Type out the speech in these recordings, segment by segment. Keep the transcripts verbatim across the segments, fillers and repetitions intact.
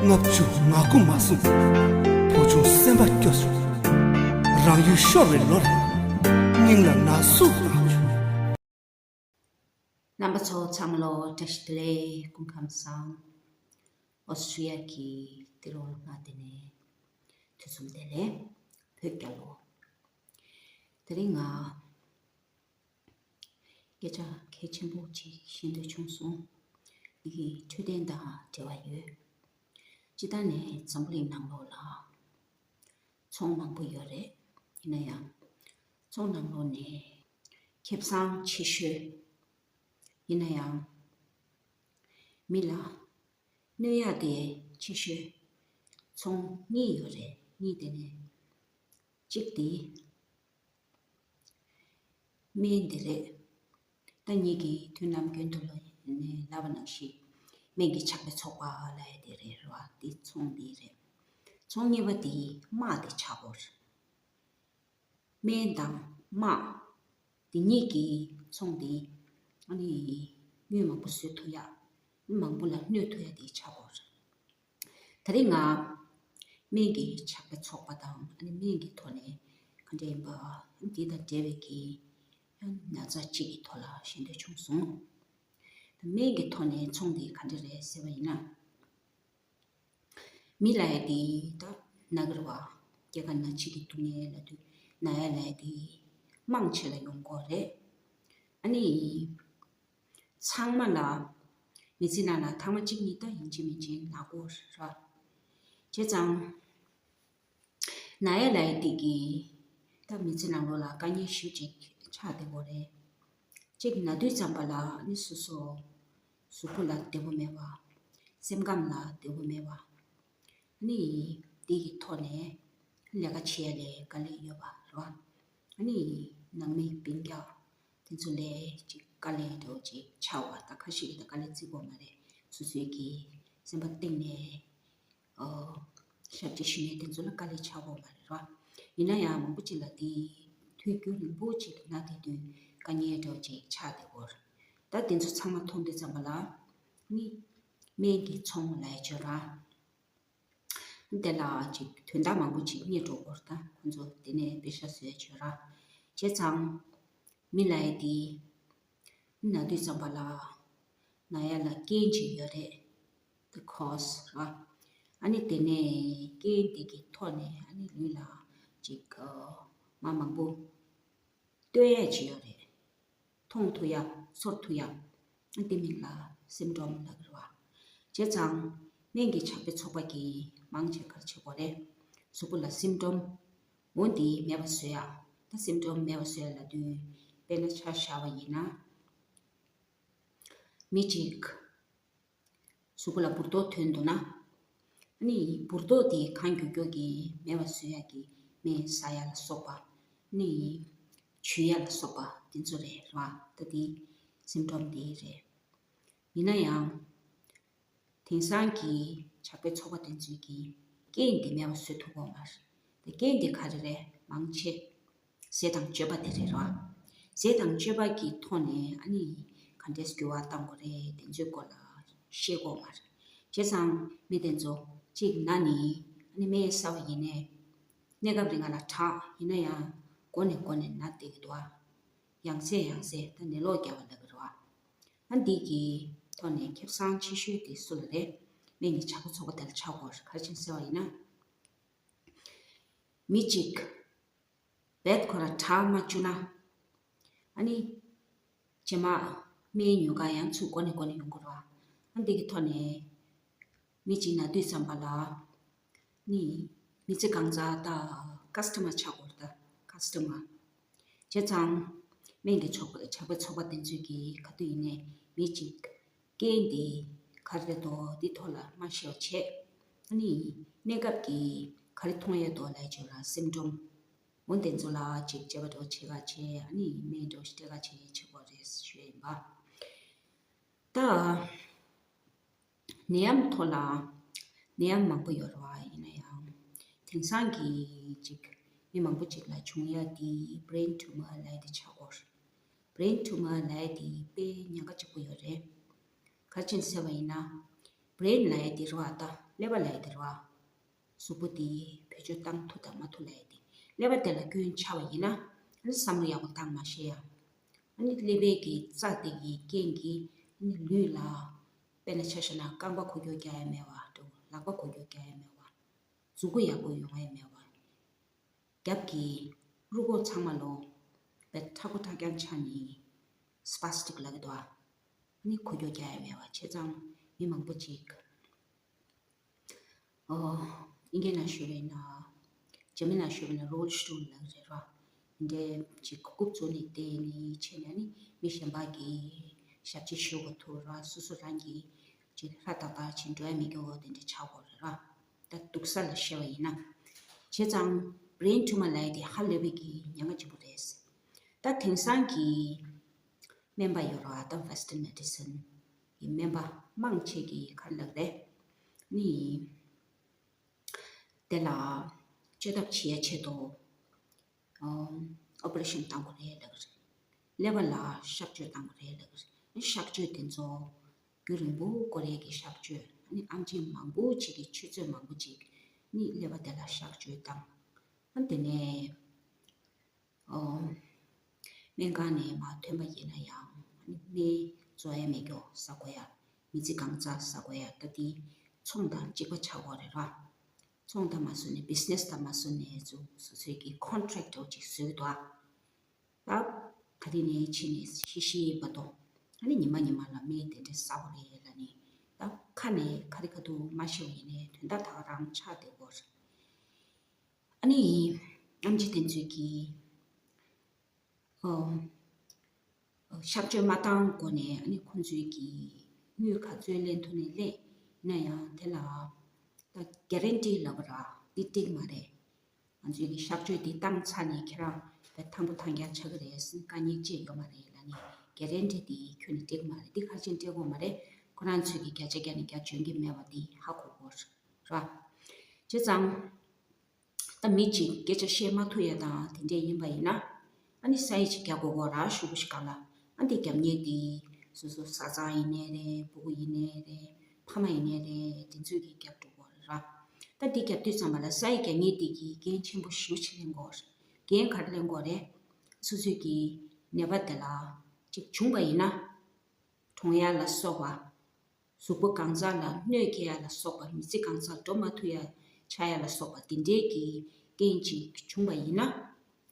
ལྔ་བཅུ་ང་དགུ་མ་སོང་། བུ་ཆུང་སེམས་པ་སྐྱོ་བྱུང་། རང་ཡུལ་ཤོར་བའི་ལོར། སྙིང་ལ་ན་ཟུག་ལངས་བྱུང་། རྣམ་པ་ཚོ་ཚང་མ་ལོ་བཀྲ་ཤིས་བདེ་ལེགས། སྐུ་ཁམས་བཟང་། ཨོ་སི་ཊི་ཡ་གི་ཏི་རོ་ལྔ་དེ་ནས་ཐུགས་ཚུམ་དེ་ལས་བོད་རྒྱལ་ལོ། དེ་རིང་ང་སྐད་ཆ་གལ་ཆེན་པོ་ཅིག་བཤད་འདོད་བྱུང་སོང་། འདི་གི་འཕྲོད་བསྟེན་དང་འབྲེལ་བ་ཡོད། སྤྱི་བཏང་ནས་འཛམ་བུ་གླིང་ནང་ལོགས་ལ་ཚོང་མང་པོ་ཡོད་རེད། ཡིན་ན་ཡང་ཚོང་ནང་ལོགས་ནས་ཁེ་བཟང་ཆེ་ཤོས། ཡིན་ན་ཡང་མི་ལ་གནོད་ཡག་དེ་ཆེ་ཤོས་ཚོང་གཉིས་ཡོད་རེད། གཉིས་དེ་ནས་གཅིག་དེ་སྨན་དེ་རེད། ད་ངེད་ཀྱིས་དུས་ནམ་རྒྱུན་དུ་ལ་ནས་ལབ་པ་ནང་བཞིན་སྨན་གྱི་ཕྱག་དཔེ་ཚོགས་པ་ལབ་ཡ་དེ་རེད་ར། དེ་ཚོང་དེ་རེད། ཚོང་གཉིས་པ་དེ་དམག་དེ་ཆགས་པོ་རེད། སྨན་དང་དམག་དེ་གཉིས་ཀྱི་ཚོང་དེ་ཨ་ནི་དངུལ་མང་པོ་བཟོ་ཐུབ་ཡ། མི་མང་པོ་ལ་གནོད་ཐུབ་ཡ་དེ་ཆགས་པོ་རེད། ད་རེས་ང་སྨན་གྱི་ཕྱག་དཔེ་ཚོགས་པ་དང་ཨ་ནི་སྨན་གྱི་ཐོག་ནས་ག་འདྲ་ཡིན་པ་འདི་དང་འབྲེལ་བའི་གི་ཡང་ན་ཚ་གཅིག་གི་ཐོག་ལ་ཞུ་འདོད་བྱུང་སོང་། ད་སྨན་གྱི་ཐོག་ནས་ཚོང་འདི་ག་འདྲ་རེད་ཟེར་བ་ཡིན་ན། མི་ལ་ཡ་དེ་ད་ན་གི་རེད་བ། སྐྱེ་རྒ་ན་འཆི་གི་སྡུག་བསྔལ་ལ་དུས་ན་ཡ་ལ་ཡ་དེ་མང་ཆེ་ལ་ཡོང་གི་རེད། ཨ་ནི། ཚང་མ་ལ་མི་ཚེ་ནང་ལ་ཐེངས་མ་གཅིག་གཉིས་ད་ཡིན་གཅིག་མིན་གཅིག་ན་གོ་ར། བྱས་ཙང་ན་ཡ་ལ་ཡ་དེ་གི་ད་མི་ཚེ་ནང་ལོགས་ལ་དཀའ་ངལ་ཞེ་ཅིག་ཆགས་བསྡད་གོ་རེད། གཅིག་ན་དུས་ཙམ་པ་ལ་ནི་སོ་སོ་གཟུགས་པོ་ལ་བདེ་པོ་མེད་པ། སེམས་ཁམས་ལ་བདེ་པོ་མེད་པ། ནི་དེ་གི་ཐོག་ནས་ལས་ཀ་བྱེད་ཡ་ལས་དཀའ་ལས་ཡོད་པ་རེད་བ། ནི་ནང་མི་སྤུན་ཀྱག་དེ་ཚོ་ལས་ཅིག་དཀའ་ལས་འདྲ་བོ་ཅིག་ཆགས་པ། ད་ཁ་ཤས་ཀྱིས་ད་དཀའ་ལས་བརྩི་གོ་མ་རེད། སོ་སོའི་གི་སེམས་པ་གཏིང་ནས་ཨོ་ཞབས་ཕྱི་ཞུ་མཁན་དེ་ཚོ་ལ་དཀའ་ལས་ཆགས་གོ་མ་རེད་བ། ཡིན་ན་ཡང་མང་པོ་ཅིག་ལ་དེ་དུས་རྒྱུན་རིང་པོ་ཅིག་ན་དེ་དུས་དཀའ་ངལ་འདྲ་བོ་ཅིག་ཆགས་བསྡད་གོ་རེད། ད་དེ་ཚོ་ཚང་མ་མཐོང་དུས་ཙམ་པ་ལ་ནི་སྨན་གྱི་ཚོང་ལས་བྱོས་ར། དེ་ལ་ཅིག་དོན་དག་མང་པོ་ཅིག་རྙེད་འགྲོ་གོ་ར། ད་ཁོང་ཚོ་དེ་ནས་པེ་ཤ་བཟོས་བྱོས་ར། བྱས་ཙང་མི་ལ་ཡ་དེ་ན་དུས་ཙམ་པ་ལ་ན་ཡ་ལ་རྐྱེན་ཅིག་ཡོད་རེད། The cause ར། ཨ་ནི་དེ་ནས་རྐྱེན་དེ་གི་ཐོག་ནས་ཨ་ནི་ལུས་ལ་ཅིག་མ་མང་པོ་སྟོན་ཡ་ཅིག་ཡོད་རེད། མཐོང་ཐུབ་ཡ། ཚོར་ཐུབ་ཡ། དེ་མིང་ལ་སིམ་ཊོམ་ལབ་ཀྱི་རེད་བ། བྱས་ཙང་སྨན་གྱི་ཕྱག་དཔེ་ཚོགས་པ་གིས་མང་ཆེ་ག་རེ་བྱེད་དགོས་རེད། གཟུགས་པོ་ལ་སིམ་ཊོམ་འོ་འདི་མེད་པ་བཟོ་ཡ། ད་སིམ་ཊོམ་མེད་པ་བཟོ་ཡ་ལབ་དུས་དཔེར་ན་ཆ་བཞག་པ་ཡིན་ན། མི་གཅིག་གཟུགས་པོ་ལ་འབུར་ཏོག་ཐོན་འདུག་ན། ཨ་ནི་འབུར་ཏོག་དེ་གང་མགྱོགས་མགྱོགས་ཀྱིས་མེད་པ་བཟོ་ཡག་གི་སྨན་ཟ་ཡ་ལ་སོགས་པ། ཨ་ནི་བྱུག་ཡ་ལ་སོགས་པ་དེ་ཚོ་རེད་ར། ད་དེ་སིམ་ཊོམ་དེ་རེད། ཡིན་ན་ཡང་། དེང་སང་གི་ཕྱག་དཔེ་ཚོགས་པ་དེ་ཚོས་ཀྱིས་རྐྱེན་དེ་མེད་པ་བཟོ་ཐུབ་ཀྱི་ཡོད་མ་རེད། དེ་རྐྱེན་དེ་ག་རེ་རེད། མང་ཆེ་ཟས་དང་སྤྱོད་པ་དེ་རེད་ར། ཟས་དང་སྤྱོད་པ་གི་ཐོག་ནས་ཨ་ནི་ག་འདྲས་འགྱུར་བ་གཏང་དགོས་རེད། དེ་ཚོའི་སྐོར་ལ་ཤེས་ཀྱི་ཡོད་མ་རེད། བྱས་ཙང་མི་དེ་ཚོ་གཅིག་ན་ནི་ཨ་ནི་སྨན་ཟ་བ་ཡིན་ནའི་གནས་སྐབས་རིང་ལ་དྲག་ཡིན་ན་ཡང་འགོ་ནས་འགོ་ནས་ན་བསྡད་ཀྱི་འདུག་ཨ། ཡང་སེ་ཡང་སེ་ད་ནད་ལོག་རྒྱག་པ་ལབ་ཀྱི་རེད་བ། ཨ་འདི་གི་ཐོག་ནས་ཁེ་བཟང་ཆེ་ཤོས་དེ་སུ་ལ་རེད། སྨན་གྱི་ཕྱག་དཔེ་ཚོགས་པ་དེ་ལ་ཆགས་དགོས་རེད། ག་རེ་བྱས་ཟེར་བ་ཡིན་ན། མི་གཅིག་རྦད་ཁོ་ར་དྲག་མ་བཅུག་ན། ཨ་ནི། རྗེས་མ་སྨན་ཉོ་ག་ཡང་ཚུར་འགོ་ནས་འགོ་ནས་ཡོང་དགོས་རེད་བ། ཨ་འདི་གི་ཐོག་ནས། མི་གཅིག་ན་དུས་ཙམ་པ་ལ། ནི། མི་ཚེ་གང་ཚང་ད་ཀ་སི་ཊ་མར་ཆགས་དགོས་རེད་ད། ཀ་སི་ཊ་མར། བྱས་ཙང་། སྨན་གྱི་ཚོགས་པ་ཕྱག་དཔེ་ཚོགས་པ་དེ་ཚོས་ཀྱིས་ག་དུས་ཡིན་ནའི་མི་གཅིག་རྐྱེན་འདི་ག་རེ་རེད་འདུག་འདི་ཐོག་ལ་མ་ཤེས་པ་བྱས། ཨ་ནི། གནས་སྐབས་ཀྱི་ག་རེ་མཐོང་ཡས་འདུག་ལབ་བྱས་ལ་སིམ་ཊོམ། འོ་དེ་ཚོ་ལ་ཅིག་དཔྱད་པ་འདྲ་བོ་བྱེད་ག་བྱས། ཨ་ནི་སྨན་འདྲ་བོ་ཞིག་སྤྲད་ག་བྱས་བྱེད་དགོས་རེད་ཞུ་ཡས་ཡིན་པ། ད། ནད་ཡམས་ཐོག་ལ་ནད་ཡམས་མང་པོ་ཡོད་རེད་བ། ཡིན་ན་ཡང་དེང་སང་གི་ཅིག་མི་མང་པོ་ཅིག་ལ་བྱུང་ཡ་དེ་brain tumor ལབ་ཡ་དེ་ཆགས་ཀྱི་ཡོད་རེད། brain tumor ལབ་ཡ་དེ་དཔེ་ཉེན་ཁ་ཆེན་པོ་ཡོད་རེད། ག་རེ་བྱས་ཟེར་བ་ཡིན་ན། brain ལབ་ཡ་དེ་རེད་བ་ད། ཀླད་པ་ལབ་ཡ་དེ་རེད་བ། གཟུགས་པོ་དེ་བེད་སྤྱོད་བཏང་ཐུབ་དང་མ་ཐུབ་ལབ་ཡ་དེ། ཀླད་པ་དེ་ལ་སྐྱོན་ཆགས་པ་ཡིན་ན། ཨ་ནི་བསམ་བློ་ཡག་པོ་བཏང་མ་ཤེས་ཡ། ཨ་ནི་ཀླད་པའི་གི་རྩ་དེ་གི་རྐྱེན་གྱིས་ཨ་ནི་ལུས་ལ། དཔེར་ན་ཆ་བཞག་ན་རྐང་པ་འཁོར་རྒྱུག་རྒྱག་ཡ་མེད་པ་འདྲ་བོ། ལག་པ་འཁོར་རྒྱུག་རྒྱག་ཡ་མེད་པ། མཛུབ་གུ་ཡག་པོ་ཡོང་ཡ་མེད་པ། རྒྱབ་ཀྱི་རུས་ཁོག་ཚང་མ་ལོ། དཔེ་མཁྲེགས་པོ་མཁྲེགས་རྐྱང་ཆགས་ནས་སི་པཱ་སི་ཊིག་ལབ་ཀྱི་འདུག་ཨ། ཨ་ནི་འཁོར་རྒྱུག་རྒྱག་ཡ་མེད་པ་བྱས་ཙང་མི་མང་པོ་ཅིག་ཨོ། དབྱིན་སྐད་ནང་ཞུ་བས་ན། འཇར་མན་ནང་ཞུ་བས་ན་རོལ་སི་ཊུལ་ལབ་རེད་ར། འདི་འདྲའི་ཅིག་རྐུབ་བཙུགས་ནས་བསྡད་ནས་བྱས་ནས་ནི་མི་གཞན་པ་གི་ཞབས་ཕྱི་ཞུ་དགོས་ཐུག་ར། སོ་སོ་རང་གི་ཅིག་ཧྲ་ཏག་ཏག་བྱས་འགྲོ་ཡ་མེད་རྒྱུ་དེ་འདྲ་ཆགས་དགོས་རེད་ར། ད་སྡུག་ས་ལ་བཤད་པ་ཡིན་ན། བྱས་ཙང་brain tumor ལབ་ཡ་དེ་ཧ་ལས་པའི་གི་ཉེན་ཁ་ཆེན་པོ་རེད། ད་དེང་སང་གི་སྨན་པ་ཡོད་ར། ད་Western medicine གི་སྨན་པ་མང་ཆེ་གི་ག་རེ་ལབ་རེད། ནི། དེ་ལ་བཅོས་ཐབས་བྱེད་ཡ་ཆེད་དུ། ཨོ། ཨོ་པ་རེ་ཤན་བཏང་དགོས་རེད་ལབ་ཀྱི་རེད། ཀླད་པ་ལ་གཤག་བཅོས་བཏང་དགོས་རེད་ལབ་ཀྱི་རེད། གཤག་བཅོས་དེ་ཚོ་རྒྱུན་རིང་པོ་འགོར་ཡས་ཀྱི་གཤག་བཅོས། ཨ་ནི་ཨེམ་ཆི་མང་པོ་ཅིག་གིས་ཆུ་ཚོད་མང་པོ་ཅིག་ནི་ཀླད་པ་དེ་ལ་གཤག་བཅོས་བཏང་། ཨ་དེ་ནས། ཨོ། སྨན་ཁང་ནས་མར་ཐོན་པ་ཡིན་ན་ཡང་སྨན་བཙོང་ཡ་མེད་རྒྱུ་ཟ་དགོས་ཡ། མི་ཚེ་གང་ཚ་ཟ་དགོས་ཡ། ད་དེ་ཚོང་དང་གཅིག་པ་ཆགས་ཀྱི་ཡོད་རེད་ར། ཚོང་དང་མ་བཟོས་ནས་བི་ཛི་ནེ་སི་དང་མ་བཟོས་ནས་ཚུ་སོ་སོའི་གི་ཀོན་ཊེག་འདྲ་བོ་ཅིག་བཟོས་འདུག་ཨ། ད་ག་དེ་ནས་ཕྱིན་ནས་ཤི་ཤི་བར་དུ་ཨ་ནི་ཉི་མ་ཉི་མ་ལ་སྨན་དེ་འདྲ་ཟ་དགོས་རེད་ལབ་ནས། ད་ཁ་ནས་ག་རེ་ག་དུ་མ་ཤེས་པ་ཡིན་ནའི་དོན་དག་ད་ག་རང་ཆགས་བསྡད་ཡོད་རེད། ཨ་ནི། ཨེམ་ཆི་དེ་ཚོས་ཀྱིས། ཨོ། གཤག་བཅོས་མ་བཏང་གོང་ནས་ཨ་ནི་ཁོང་ཚོས་ཀྱིས་དངུལ་ག་ཚོད་ལེན་ཐུབ་ནས་ལེན་ན་ཡང་དེ་ལ་ད་གྷ་རན་ཊི་ལབ་པ་ར་འདི་སྤྲད་ཀྱི་མ་རེད། ང་ཚོས་ཀྱིས་གཤག་བཅོས་འདི་བཏང་ཚར་ནས་ཁྱེད་རང་ད་ཐང་པོ་ཐང་རྐྱང་ཆགས་ཀྱི་རེད། དཀའ་ངལ་ཅི་ཡོད་མ་རེད་ལབ་ནས་གྷ་རན་ཊི་འདི་ཁྱོན་ནས་སྤྲད་ཀྱི་མ་རེད། འདི་ཁ་ཆེམས་སྤྲད་དགོས་མ་རེད། ཁོ་རང་ཚོས་ཀྱིས་བརྒྱ་ཆ་བརྒྱ་ནས་བརྒྱ་འཇོན་གྱི་མེད་པ་འདི་ཧ་གོ་དགོས་ར། བྱས་ཙང་། ད་མི་གཅིག་སྐད་ཆ་བཤད་མ་ཐུབ་ཡ་དང་དེ་འདྲས་ཡིན་པ་ཡིན་ན། ཨ་ནི་སའི་ཅིག་རྒྱག་དགོས་གོ་ར། ཤོག་བུ་ཞིག་སྒང་ལ། ཨ་འདི་རྒྱབ་མཁན་དེ་སོ་སོ་བཟའ་ཚང་ཡིན་ནའི་རེད། ཕྲུ་གུ་ཡིན་ནའི་རེད། ཕ་མ་ཡིན་ནའི་རེད། དེ་ཚོས་ཀྱིས་རྒྱབ་འགྲོ་གོ་ར། ད་འདི་རྒྱབ་དུས་ཙམ་པ་ལ་སའི་རྒྱག་མཁན་དེ་གིས་འགན་ཆེན་པོ་ཞེ་པོ་ཅིག་ལེན་དགོས་རེད། འགན་ག་རེ་ལེན་དགོས་རེད། སོ་སོས་ཀྱི་ནད་པ་དེ་ལ་ཅིག་བྱུང་པ་ཡིན་ན། གྲོངས་ཡ་ལ་སོགས་པ། གཟུགས་པོ་གང་ཟག་ལ་གནོད་སྐྱེལ་ཡ་ལ་སོགས་པ། མི་ཚེ་གང་ཟག་འགྲོ་མ་ཐུབ་ཡ་ཆགས་ཡ་ལ་སོགས་པ་དེ་འདྲའི་གི་རྐྱེན་ཅིག་བྱུང་བ་ཡིན་ན།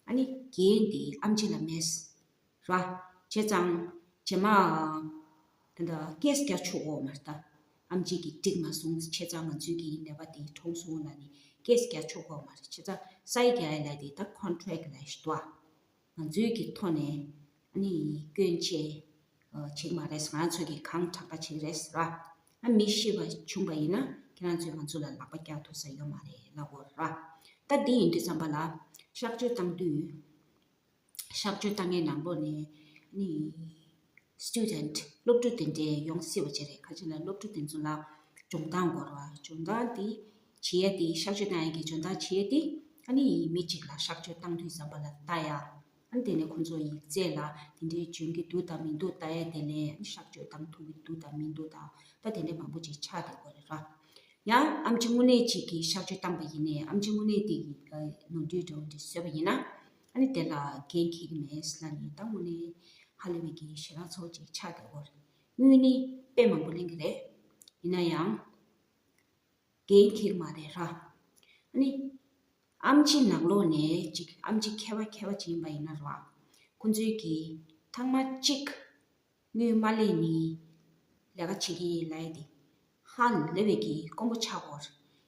ཨ་ནི་འགན་དེ་ཨེམ་ཆི་ལ་མེད་ར། བྱས་ཙང་རྗེས་མ་དེ་འདྲ་ཀེ་སི་རྒྱག་ཆོག་གོ་མ་རེད་ད། ཨེམ་ཆི་གིས་འགྲིག་མ་སོང་བྱས་ཙང་ང་ཚོའི་གི་ནད་པ་དེ་གྲོངས་སོང་ལབ་ནས་ཀེ་སི་རྒྱག་ཆོག་གོ་མ་རེད། བྱས་ཙང་སའི་རྒྱག་ཡ་ལབ་དེ་ད་ཀོན་ཊེག་ལབ་ཞིག་འདུག་ཨ། ང་ཚོའི་གི་ཐོག་ནས་ཨ་ནི་སྐྱོན་ཆེ་བྱེད་ཀྱི་མ་རེད། ང་ཚོས་གི་གང་དྲག་པ་བྱེད་ཀྱི་རེད་ཟེར་བ། ཨ་མི་ཤི་བ་བྱུང་པ་ཡིན་ན་ཁྱེད་རང་ཚོས་ང་ཚོ་ལ་ལག་པ་བཀྱག་ཐུབ་ས་ཡོད་མ་རེད་ལབ་དགོས་ར། ད་འདི་ཡིན་དུས་ཙམ་པ་ལ་གཤག་བཅོས་བཏང་དུས། གཤག་བཅོས་བཏང་མཁན་ནང་ལོགས་ནས་ཨ་ནི་སི་ཊུ་ཌེན་ཊི་སློབ་ཕྲུག་དེ་འདྲས་ཡོང་སྲིད་པ་ཅིག་རེད། ཁ་ཅིག་ལ་སློབ་ཕྲུག་དེ་ཚོ་ལ་སྦྱོང་བརྡར་དགོས་ར། སྦྱོང་བརྡར་འདི་བྱེད་ཡ་དེ་གཤག་བཅོས་བཏང་ཡ་གི་སྦྱོང་བརྡར་བྱེད་ཡ་དེ་ཨ་ནི་མི་གཅིག་ལ་གཤག་བཅོས་བཏང་དུས་ཙམ་པ་ལ་ལྟ་ཡ། ཨ་ནི་དེ་ནས་ཁོང་ཚོ་ཡིག་ཚད་ལ་དེ་འདྲའི་འཇོན་གྱི་འདུག་དང་མི་འདུག་ལྟ་ཡ་དེ་ལས་ཨ་ནི་གཤག་བཅོས་བཏང་ཐུབ་ཀྱི་འདུག་དང་མི་འདུག་དང་ད་དེ་འདྲའི་མང་པོ་ཅིག་ཆགས་བསྡད་ཀྱི་ཡོད་རེད་ར། ཡང་ཨེམ་ཆི་དངོས་གནས་ཅིག་གིས་གཤག་བཅོས་བཏང་པ་ཡིན་ནའི་ཨེམ་ཆི་དངོས་གནས་དེ་གི་ནོར་འཁྲུལ་འདྲ་བོ་འདི་བཟོས་པ་ཡིན་ན་ཨ་ནི་དེ་ལ་འགན་འཁྱེར་གྱི་མེད་ལབ་ནས་ད་དངོས་གནས་ཧ་ལས་པའི་གི་ཞེ་དྲག་ཚོགས་ཅིག་ཆགས་བསྡད་ཀྱི་ཡོད་རེད། དངུལ་ནི་དཔེ་མང་པོ་ལེན་གྱི་རེད། ཡིན་ན་ཡང་། འགན་འཁྱེར་མ་རེད་ར། ཨ་ནི། ཨེམ་ཆི་ནང་ལོགས་ནས་ཅིག་ཨེམ་ཆི་མཁས་པ་མཁས་པ་ཅིག་ཡིན་པ་ཡིན་ན་ར། ཁོང་ཚོས་ཀྱིས་ཐེངས་མ་གཅིག་དངུལ་མ་ལེན་ནི་ལས་ཀ་བྱེད་ཀྱི་ཡིན་ལབ་ཡ་དེ་ཧ་ལས་པའི་གི་དཀོན་པོ་ཆགས་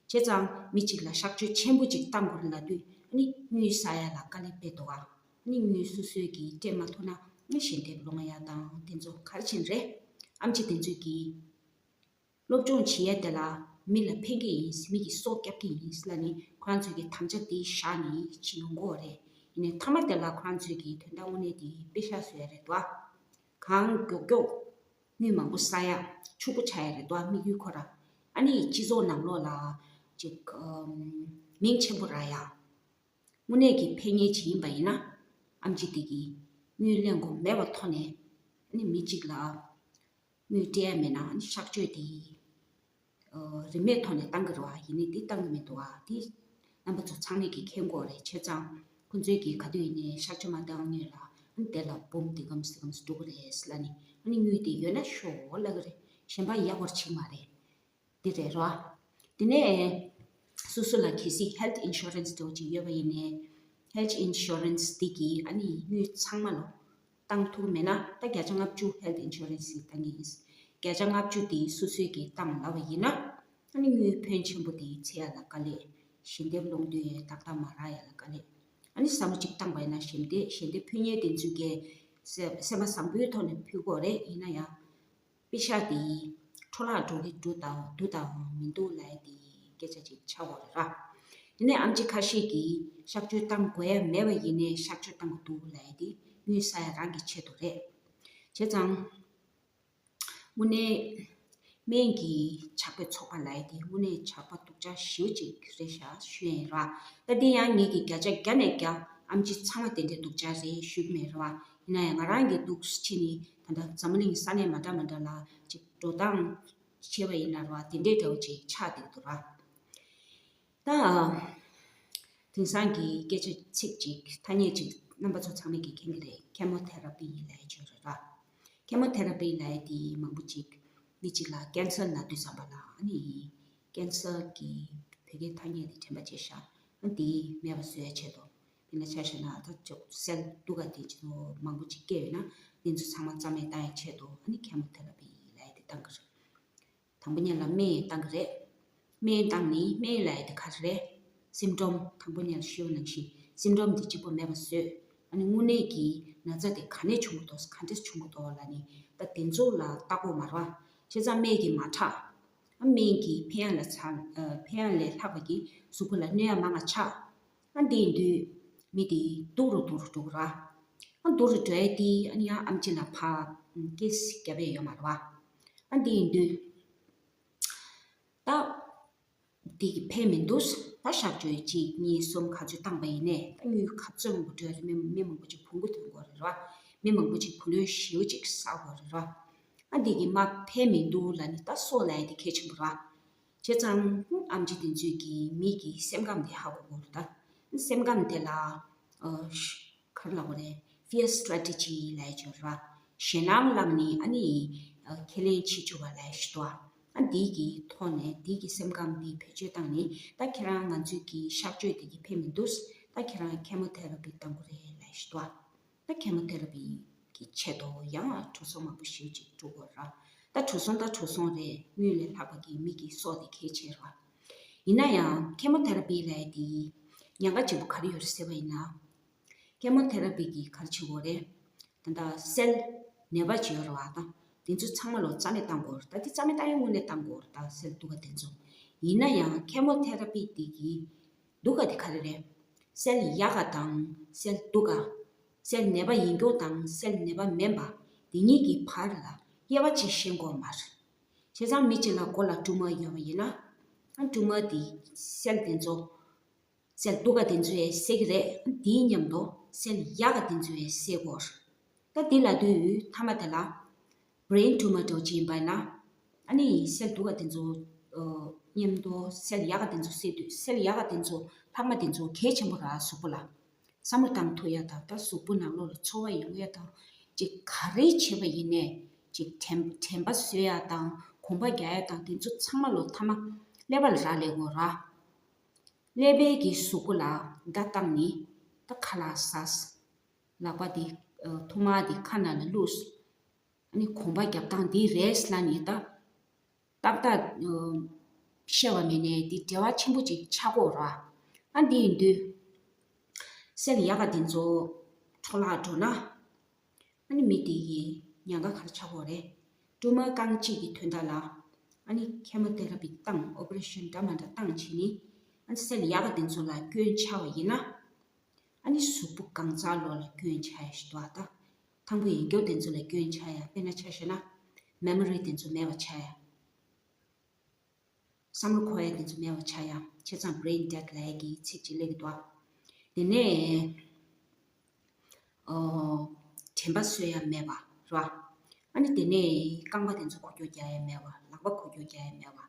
ཀྱི་ཡོད་རེད། བྱས་ཙང་མི་གཅིག་ལ་གཤག་བཅོས་ཆེན་པོ་ཅིག་བཏང་དགོས་རེད་ལབ་དུས་ཨ་ནི་དངུལ་བསགས་ཡ་ལ་དཀའ་ལས་དཔེ་འདུག་ག་ཨ་ནི་དངུལ་སོ་སོས་ཀྱིས་སྤྲད་མ་ཐུབ་ན་ཨ་ནི་ཞལ་འདེབས་སློང་ཡ་དང་དེ་ཚོ་ག་རེ་བྱེད་ནི་རེད། ཨེམ་ཆི་དེ་ཚོས་ཀྱིས། སློབ་སྦྱོང་བྱེད་ཡ་དེ་ལ་མི་ལ་ཕན་གྱི་ཡིན། མི་གི་སྲོག་སྐྱོབ་ཀྱི་ཡིན་ལབ་ནས་ཁོ་རང་ཚོས་ཀྱི་དམ་བཅའ་དེ་བཞག་ནས་ཅིག་ཡོང་གི་ཡོད་རེད། ཡིན་ནའི་མཐའ་མ་དེ་ལ་ཁོ་རང་ཚོས་ཀྱི་དོན་དག་དངོས་གནས་དེ་དཔེ་ཤག་བཟོ་ཡ་རེད་དོ། གང་མགྱོགས་མགྱོགས་དངུལ་མང་པོ་བསགས་ཡ་ཕྱུག་པོ་ཆགས་ཡ་རེད་དོ། དམིགས་ཡུལ་ཁོ་ར། ཨ་ནི་སྤྱི་ཚོགས་ནང་ལོགས་ལ་ཅིག་ཨམ། མིང་ཆེན་པོ་རག་ཡ། དངོས་གནས་ཀྱི་ཕན་ངེས་ཅིག་ཡིན་པ་ཡིན་ན། ཨེམ་ཆི་དེ་གིས་དངུལ་ལེན་དགོས་མེད་པའི་ཐོག་ནས་ཨ་ནི་མི་གཅིག་ལ་དངུལ་སྤྲད་ཡ་མེད་ན་ཨ་ནི་གཤག་བཅོས་དེ། ཨ། རིན་མེད་ཐོག་ནས་བཏང་གི་རེད་བ། ཡིན་ནའི་འདི་བཏང་གི་མི་འདུག་བ། འདི་རྣམ་པ་ཚོ་ཚང་མས་ཀྱིས་མཁྱེན་གྱི་ཡོད་རེད། བྱས་ཙང་ཁོང་ཚོས་ཀྱིས་ག་དུས་ཡིན་ནའི་གཤག་བཅོས་མ་བཏང་སྔོན་ལ་ཨ་ནི་དེ་ལ་འབུམ་འདི་གམ་སི་གམ་སི་འགྲོ་གི་རེད་ལབ་ནས། ཨ་ནི་དངུལ་དེ་ཡོད་ན་ཤོག་ལབ་ཀྱི་རེད། གཞན་པ་ཡག་པོ་བྱེད་མ་རེད། འདི་རེད་རོ། དེ་ནས་སོ་སོ་ལ་གལ་སྲིད་health insurance་འདྲ་བོ་ཅིག་ཡོད་པ་ཡིན་ནའི་health insurance་འདི་གིས་ཨ་ནི་དངུལ་ཚང་མ་ལོ་བཏང་ཐུབ་མེད་ན། ད་བརྒྱ་ཆ་ལྔ་བཅུ་health insurance་ཞིག་བཏང་གི་ཡིན། བརྒྱ་ཆ་ལྔ་བཅུ་དེ་སོ་སོས་ཀྱིས་བཏང་ལབ་པ་ཡིན་ན། ཨ་ནི་དངུལ་ཕོན་ཆེན་པོ་དེ་འཚོལ་ཡ་ལ་དཀའ་ལས། ཞལ་འདེབས་སློང་དུས་ཏག་ཏག་མ་རག་ཡ་ལ་དཀའ་ལས། ཨ་ནི་བསམ་བློ་གཅིག་བཏང་པ་ཡིན་ན་ཞལ་འདེབས་ཞལ་འདེབས་ཕུལ་མཁན་དེ་ཚོས་ཀྱིས་སེམས་པ་བཟང་པོའི་ཐོག་ནས་ཕུལ་དགོས་རེད། ཡིན་ན་ཡང་པེ་ཤག་དེ་འཕྲོ་བརླག་འགྲོ་གི་འདུག་དང་འདུག་དང་མི་འདུག་ལབ་ཡ་དེ་སྐད་ཆ་ཅིག་ཆགས་ཡོད་རེད་ར། དེ་ནས་ཨེམ་ཆི་ཁ་ཤས་ཀྱིས་གཤག་བཅོས་བཏང་དགོས་ཡ་མེད་པ་ཡིན་ནའི་གཤག་བཅོས་བཏང་གི་འདུག་ལབ་ཡ་དེ་དངུལ་བསགས་ཡ་རང་གི་ཆེད་དུ་རེད། བྱས་ཙང་དངོས་གནས་སྨན་གྱི་ཕྱག་དཔེ་ཚོགས་པ་ལབ་ཡ་དེ་དངོས་གནས་ཇག་པ་སྡུག་ཅག་ཞེ་པོ་ཅིག་རེད་ཤག་ཞུ་ཡ་ཡིན་ར། ད་དེ་ཡང་ངེད་ཀྱིས་བརྒྱ་ཆ་བརྒྱ་ནས་བརྒྱ་ཨེམ་ཆི་ཚང་མ་དེ་འདྲའི་སྡུག་ཅག་རེད་ཞུ་གི་མེད་ར་བ། ཡིན་ན་ཡང་ང་རང་གིས་འདུག་སེ་ཕྱིན་ནས་ད་ལྟ་འཛམ་བུ་གླིང་ས་གནས་མ་འདྲ་མ་འདྲ་ལ་ཅིག་འགྲོ་སྟངས་བྱས་པ་ཡིན་ན་ར་བ། དེ་འདྲའི་འདྲ་བོ་ཅིག་ཆགས་བསྡད་འདུག་ར། ད་དེང་སང་གི་སྐད་ཆ་ཚིག་ཅིག་ཐ་སྙད་ཅིག་རྣམ་པ་ཚོ་ཚང་མས་ཀྱིས་མཁྱེན་གྱི་རེད། ཁེ་མོ་ཐེ་ར་པི་ལབ་ཡ་ཅིག་ཡོད་རེད་ར། ཁེ་མོ་ཐེ་ར་པི་ལབ་ཡ་དེ་མང་པོ་ཅིག་མི་གཅིག་ལ་ཀན་སར་ན་དུས་ཙམ་པ་ལ། ཨ་ནི་ཀན་སར་གྱི་བོད་སྐད་ཐ་སྙད་དེ་དྲན་པ་བརྗེད་ཤག་ཨ་དེ་མེད་པ་བཟོ་ཡ་ཆེད་དུ། དཔེར་ན་ཆ་བཞག་ན་ད་ཅོག་སེལ་སྡུག་ག་དེ་ཅིག་མང་པོ་ཅིག་སྐྱེས་ཡོད་ན་དེ་ཚོ་ཚང་མ་རྩ་མེད་བཏང་ཡ་ཆེད་དུ། ཨ་ནི་ཁེ་མོ་ཐེ་ར་པི་ལབ་ཡ་དེ་བཏང་གི་རེད། དང་པོ་ཉིད་ལ་སྨན་བཏང་གི་རེད། སྨན་བཏང་ནི་སྨན་ལབ་ཡ་དེ་ག་རེ་རེད། སིམ་ཊོམ། དང་པོ་ཉིད་ལ་ཞུས་པ་ནང་བཞིན་སིམ་ཊོམ་དེ་གཅིག་པོ་མེད་པ་བཟོས། ཨ་ནི་དངོས་གནས་ཀྱི་ན་ཚ་དེ་ག་ནས་བྱུང་གི་འདུག་ག་འདྲས་བྱུང་གི་འདུག་ལབ་ནི་ད་དེ་ཚོ་ལ་ལྟ་དགོས་མ་རེད་བ། བྱས་ཙང་སྨན་གྱིས་མ་དྲག་ཨ་སྨན་གྱིས་ཕན་ཡ་ལ་ཚ། ཨ་ཕན་ཡ་ལས་ལྷག་པ་གྱིས་གཟུགས་པོ་ལ་གནོད་ཡ་མང་ང་ཆགས། ཨ་འདི་ཡིན་དུས་མི་དེ་སྡུག་རུ་སྡུག་རུ་འགྲོ་གི་ར། ཨ་སྡུག་རུ་འགྲོ་ཡ་དེ་ཨ་ནི་ཡང་ཨེམ་ཆི་ལ་ཕར་ཀེ་སི་རྒྱབ་ཡ་ཡོད་མ་རེད་བ། ཨ་འདི་ཡིན་དུས་ད་དེ་གི་ཕན་མི་འདུག་ད་གཤག་བཅོས་གཅིག་གཉིས་གསུམ་ག་ཚོད་བཏང་པ་ཡིན་ནའི་ད་དངུལ་ག་ཚོད་མང་པོ་འགྲོ་ཡ་རེད། མི་མི་མང་པོ་ཅིག་བོང་གུ་ཐོན་དགོས་རེད་ར། མི་མང་པོ་ཅིག་བུ་ལོན་ཞེ་པོ་ཅིག་བསགས་དགོས་རེད་ར། ཨ་འདི་གི་མ་ཕན་མི་འདུག་ལབ་ནི་ད་སྲོག་ལབ་ཡ་དེ་གལ་ཆེན་པོ་ར། བྱས་ཙང་ཨེམ་ཆི་དེ་ཚོས་ཀྱིས་མི་གི་སེམས་ཁམས་དེ་ཧ་གོ་དགོས་རེད་ད། སེམས་ཁམས་དེ་ལ་ཨ་ག་རེ་ལབ་དགོས་རེད། Fear strategy་ལབ་ཡ་ཅིག་ཡོད་རེད་བ། ཞེད་སྣང་བསླངས་ནས་ཨ་ནི་ཨ་ཁས་ལེན་བྱེད་བཅུག་པ་ལབ་ཡ་ཞིག་འདུག་ཨ་འདི་གི་ཐོག་ནས་འདི་གི་སེམས་ཁམས་འདི་བེད་སྤྱོད་བཏང་ནས་ད་ཁྱེད་རང་ང་ཚོའི་གི་གཤག་བཅོས་འདི་གི་ཕན་མི་འདུག་ད་ཁྱེད་རང་ཁེ་མོ་ཐེ་ར་པི་བཏང་དགོས་རེད་ལབ་ཡ་ཞིག་འདུག་ད་ཁེ་མོ་ཐེ་ར་པི་གི་ཆེད་དུ་ཡང་འགྲོ་སོང་མང་པོ་ཞེ་པོ་ཅིག་འགྲོ་དགོས་ར། ད་འགྲོ་སོང་ད་འགྲོ་སོང་རེད། དངུལ་ལས་ལྷག་པ་གི་མི་གི་སྲོག་དེ་གལ་ཆེ་ར། ཡིན་ན་ཡང་ཁེ་མོ་ཐེ་ར་པི་ལབ་ཡ་དེ་ཉེན་ཁ་ཆེན་པོ་ག་རེ་ཡོད་རེད་ཟེར་བ་ཡིན་ན། ཁེ་མོ་ཐེ་ར་པི་གིས་ག་རེ་བྱེད་ཀྱི་ཡོད་རེད། ད་ལྟ་སེལ་ནད་པ་ཅིག་ཡོད་རེད་བ། ད་དེ་ཚོ་ཚང་མ་ལོ་རྩ་མེད་བཏང་དགོས་རེད། ད་དེ་རྩ་མེད་བཏང་ཡ་དངོས་གནས་བཏང་དགོས་རེད། ད་སེལ་སྡུག་ག་དེ་ཚོ། ཡིན་ན་ཡང་ཁེ་མོ་ཐེ་ར་པི་དེ་གི་སྡུག་ག་དེ་ག་རེ་རེད། སེལ་ཡག་ག་དང་སེལ་སྡུག་ག། སེལ་ནད་པ་ཡིན་རྒྱུ་དང་སེལ་ནད་པ་མིན་པ་དེ་གཉིས་ཀྱི་བར་ལ་དབྱེ་བ་ཅིག་ཤེས་དགོས་མ་རེད། བྱས་ཙང་མི་གཅིག་ལ་མགོ་ལ་ཊུ་མར་ཡོད་པ་ཡིན་ན། ཨ་ཊུ་མར་དེ་སེལ་དེ་ཚོ་སེལ་སྡུག་ག་དེ་ཚོས་བསད་ཀྱི་རེད། དེའི་མཉམ་དུ་སེལ་ཡག་ག་དེ་ཚོས་བསད་དགོས། ད་དེ་ལབ་དུས་མཐའ་མ་དེ་ལ་brain tumor འདྲ་བོ་ཅིག་ཡིན་པ་ཡིན་ན། ཨ་ནི་སེལ་སྡུག་ག་དེ་ཚོ་ཨ་མཉམ་དུ་སེལ་ཡག་ག་དེ་ཚོ་བསད་དུས་སེལ་ཡག་ག་དེ་ཚོ་ལྷག་མ་དེ་ཚོ་གལ་ཆེན་པོ་ར་གཟུགས་པོ་ལ། བསམ་བློ་བཏང་ཐུབ་ཡ་དང་ད་གཟུགས་པོ་ནང་ལོགས་ལ་ཚོར་བ་ཡོང་ཡ་དང་། ཅིག་ག་རེ་བྱེད་པ་ཡིན་ནའི་ཅིག་དྲན་དྲན་པ་གསོ་ཡ་དང་གོམ་པ་རྒྱག་ཡ་དང་དེ་ཚོ་ཚང་མ་ལོ་མཐའ་མ་ཀླད་པ་ལ་རག་ལས་དགོས་ར། ཀླད་པའི་གི་གཟུགས་པོ་ལ་བརྡ་བཏང་ནི་ད་ཁ་ལག་ཟ། ལག་པ་དེ་ཨ་ཐུར་མ་དེ་ཁ་ནང་ལ་བླུགས། ཨ་ནི་གོམ་པ་རྒྱབ་སྟངས་འདི་རེད་ལབ་ནི་ད་ཏག་ཏག་ཨ་ཤེས་པ་མེད་ནའི་འདི་འབྲེལ་བ་ཆེན་པོ་ཅིག་ཆགས་ཀྱི་ཡོད་རེད་བ། ཨ་འདི་ཡིན་དུས་སེལ་ཡག་ག་འདི་ཚོ་འཕྲོ་བརླག་འགྲོ་ན། ཨ་ནི་མི་དེ་ཡི་ཉེན་ཁ་ག་རེ་ཆགས་ཀྱི་ཡོད་རེད། ཊུ་མར་རྐང་གཅིག་གི་དོན་དག་ལ་ཨ་ནི་ཁེ་མོ་ཐེ་ར་པི་བཏང་ཨོ་པ་རེ་ཤན་འདྲ་མ་འདྲ་བཏང་བྱས་ནི། ཨ་ནི་སེལ་ཡག་ག་འདི་ཚོ་ལ་སྐྱོན་ཆགས་པ་ཡིན་ན། ཨ་ནི་གཟུགས་པོ་གང་ཚང་ལོ་ལ་སྐྱོན་ཆགས་ཡ་ཞིག་འདུག་ཨ། ད་ཐང་པོ་ཡིན་རྒྱུ་དེ་ཚོ་ལ་སྐྱོན་ཆགས་ཡ། དཔེར་ན་ཆ་བཞག་ན་མེ་མོ་རི་དེ་ཚོ་མེད་པ་ཆགས་ཡ། བསམ་བློ་འཁོར་ཡ་དེ་ཚོ་མེད་པ་ཆགས་ཡ། བྱས་ཙང་brain dead་ལབ་ཡ་གི་ཚིག་ཅིག་སླེབས་ཀྱི་འདུག་ཨ། དེ་ནས་ཨོ་དྲན་པ་གསོ་ཡ་མེད་པ་རེད་བ། ཨ་ནི་དེ་ནས་རྐང་པ་དེ་ཚོ་འཁོར་སྐྱོད་རྒྱག་ཡ་མེད་པ། ལག་པ་འཁོར་སྐྱོད་རྒྱག་ཡ་མེད་པ།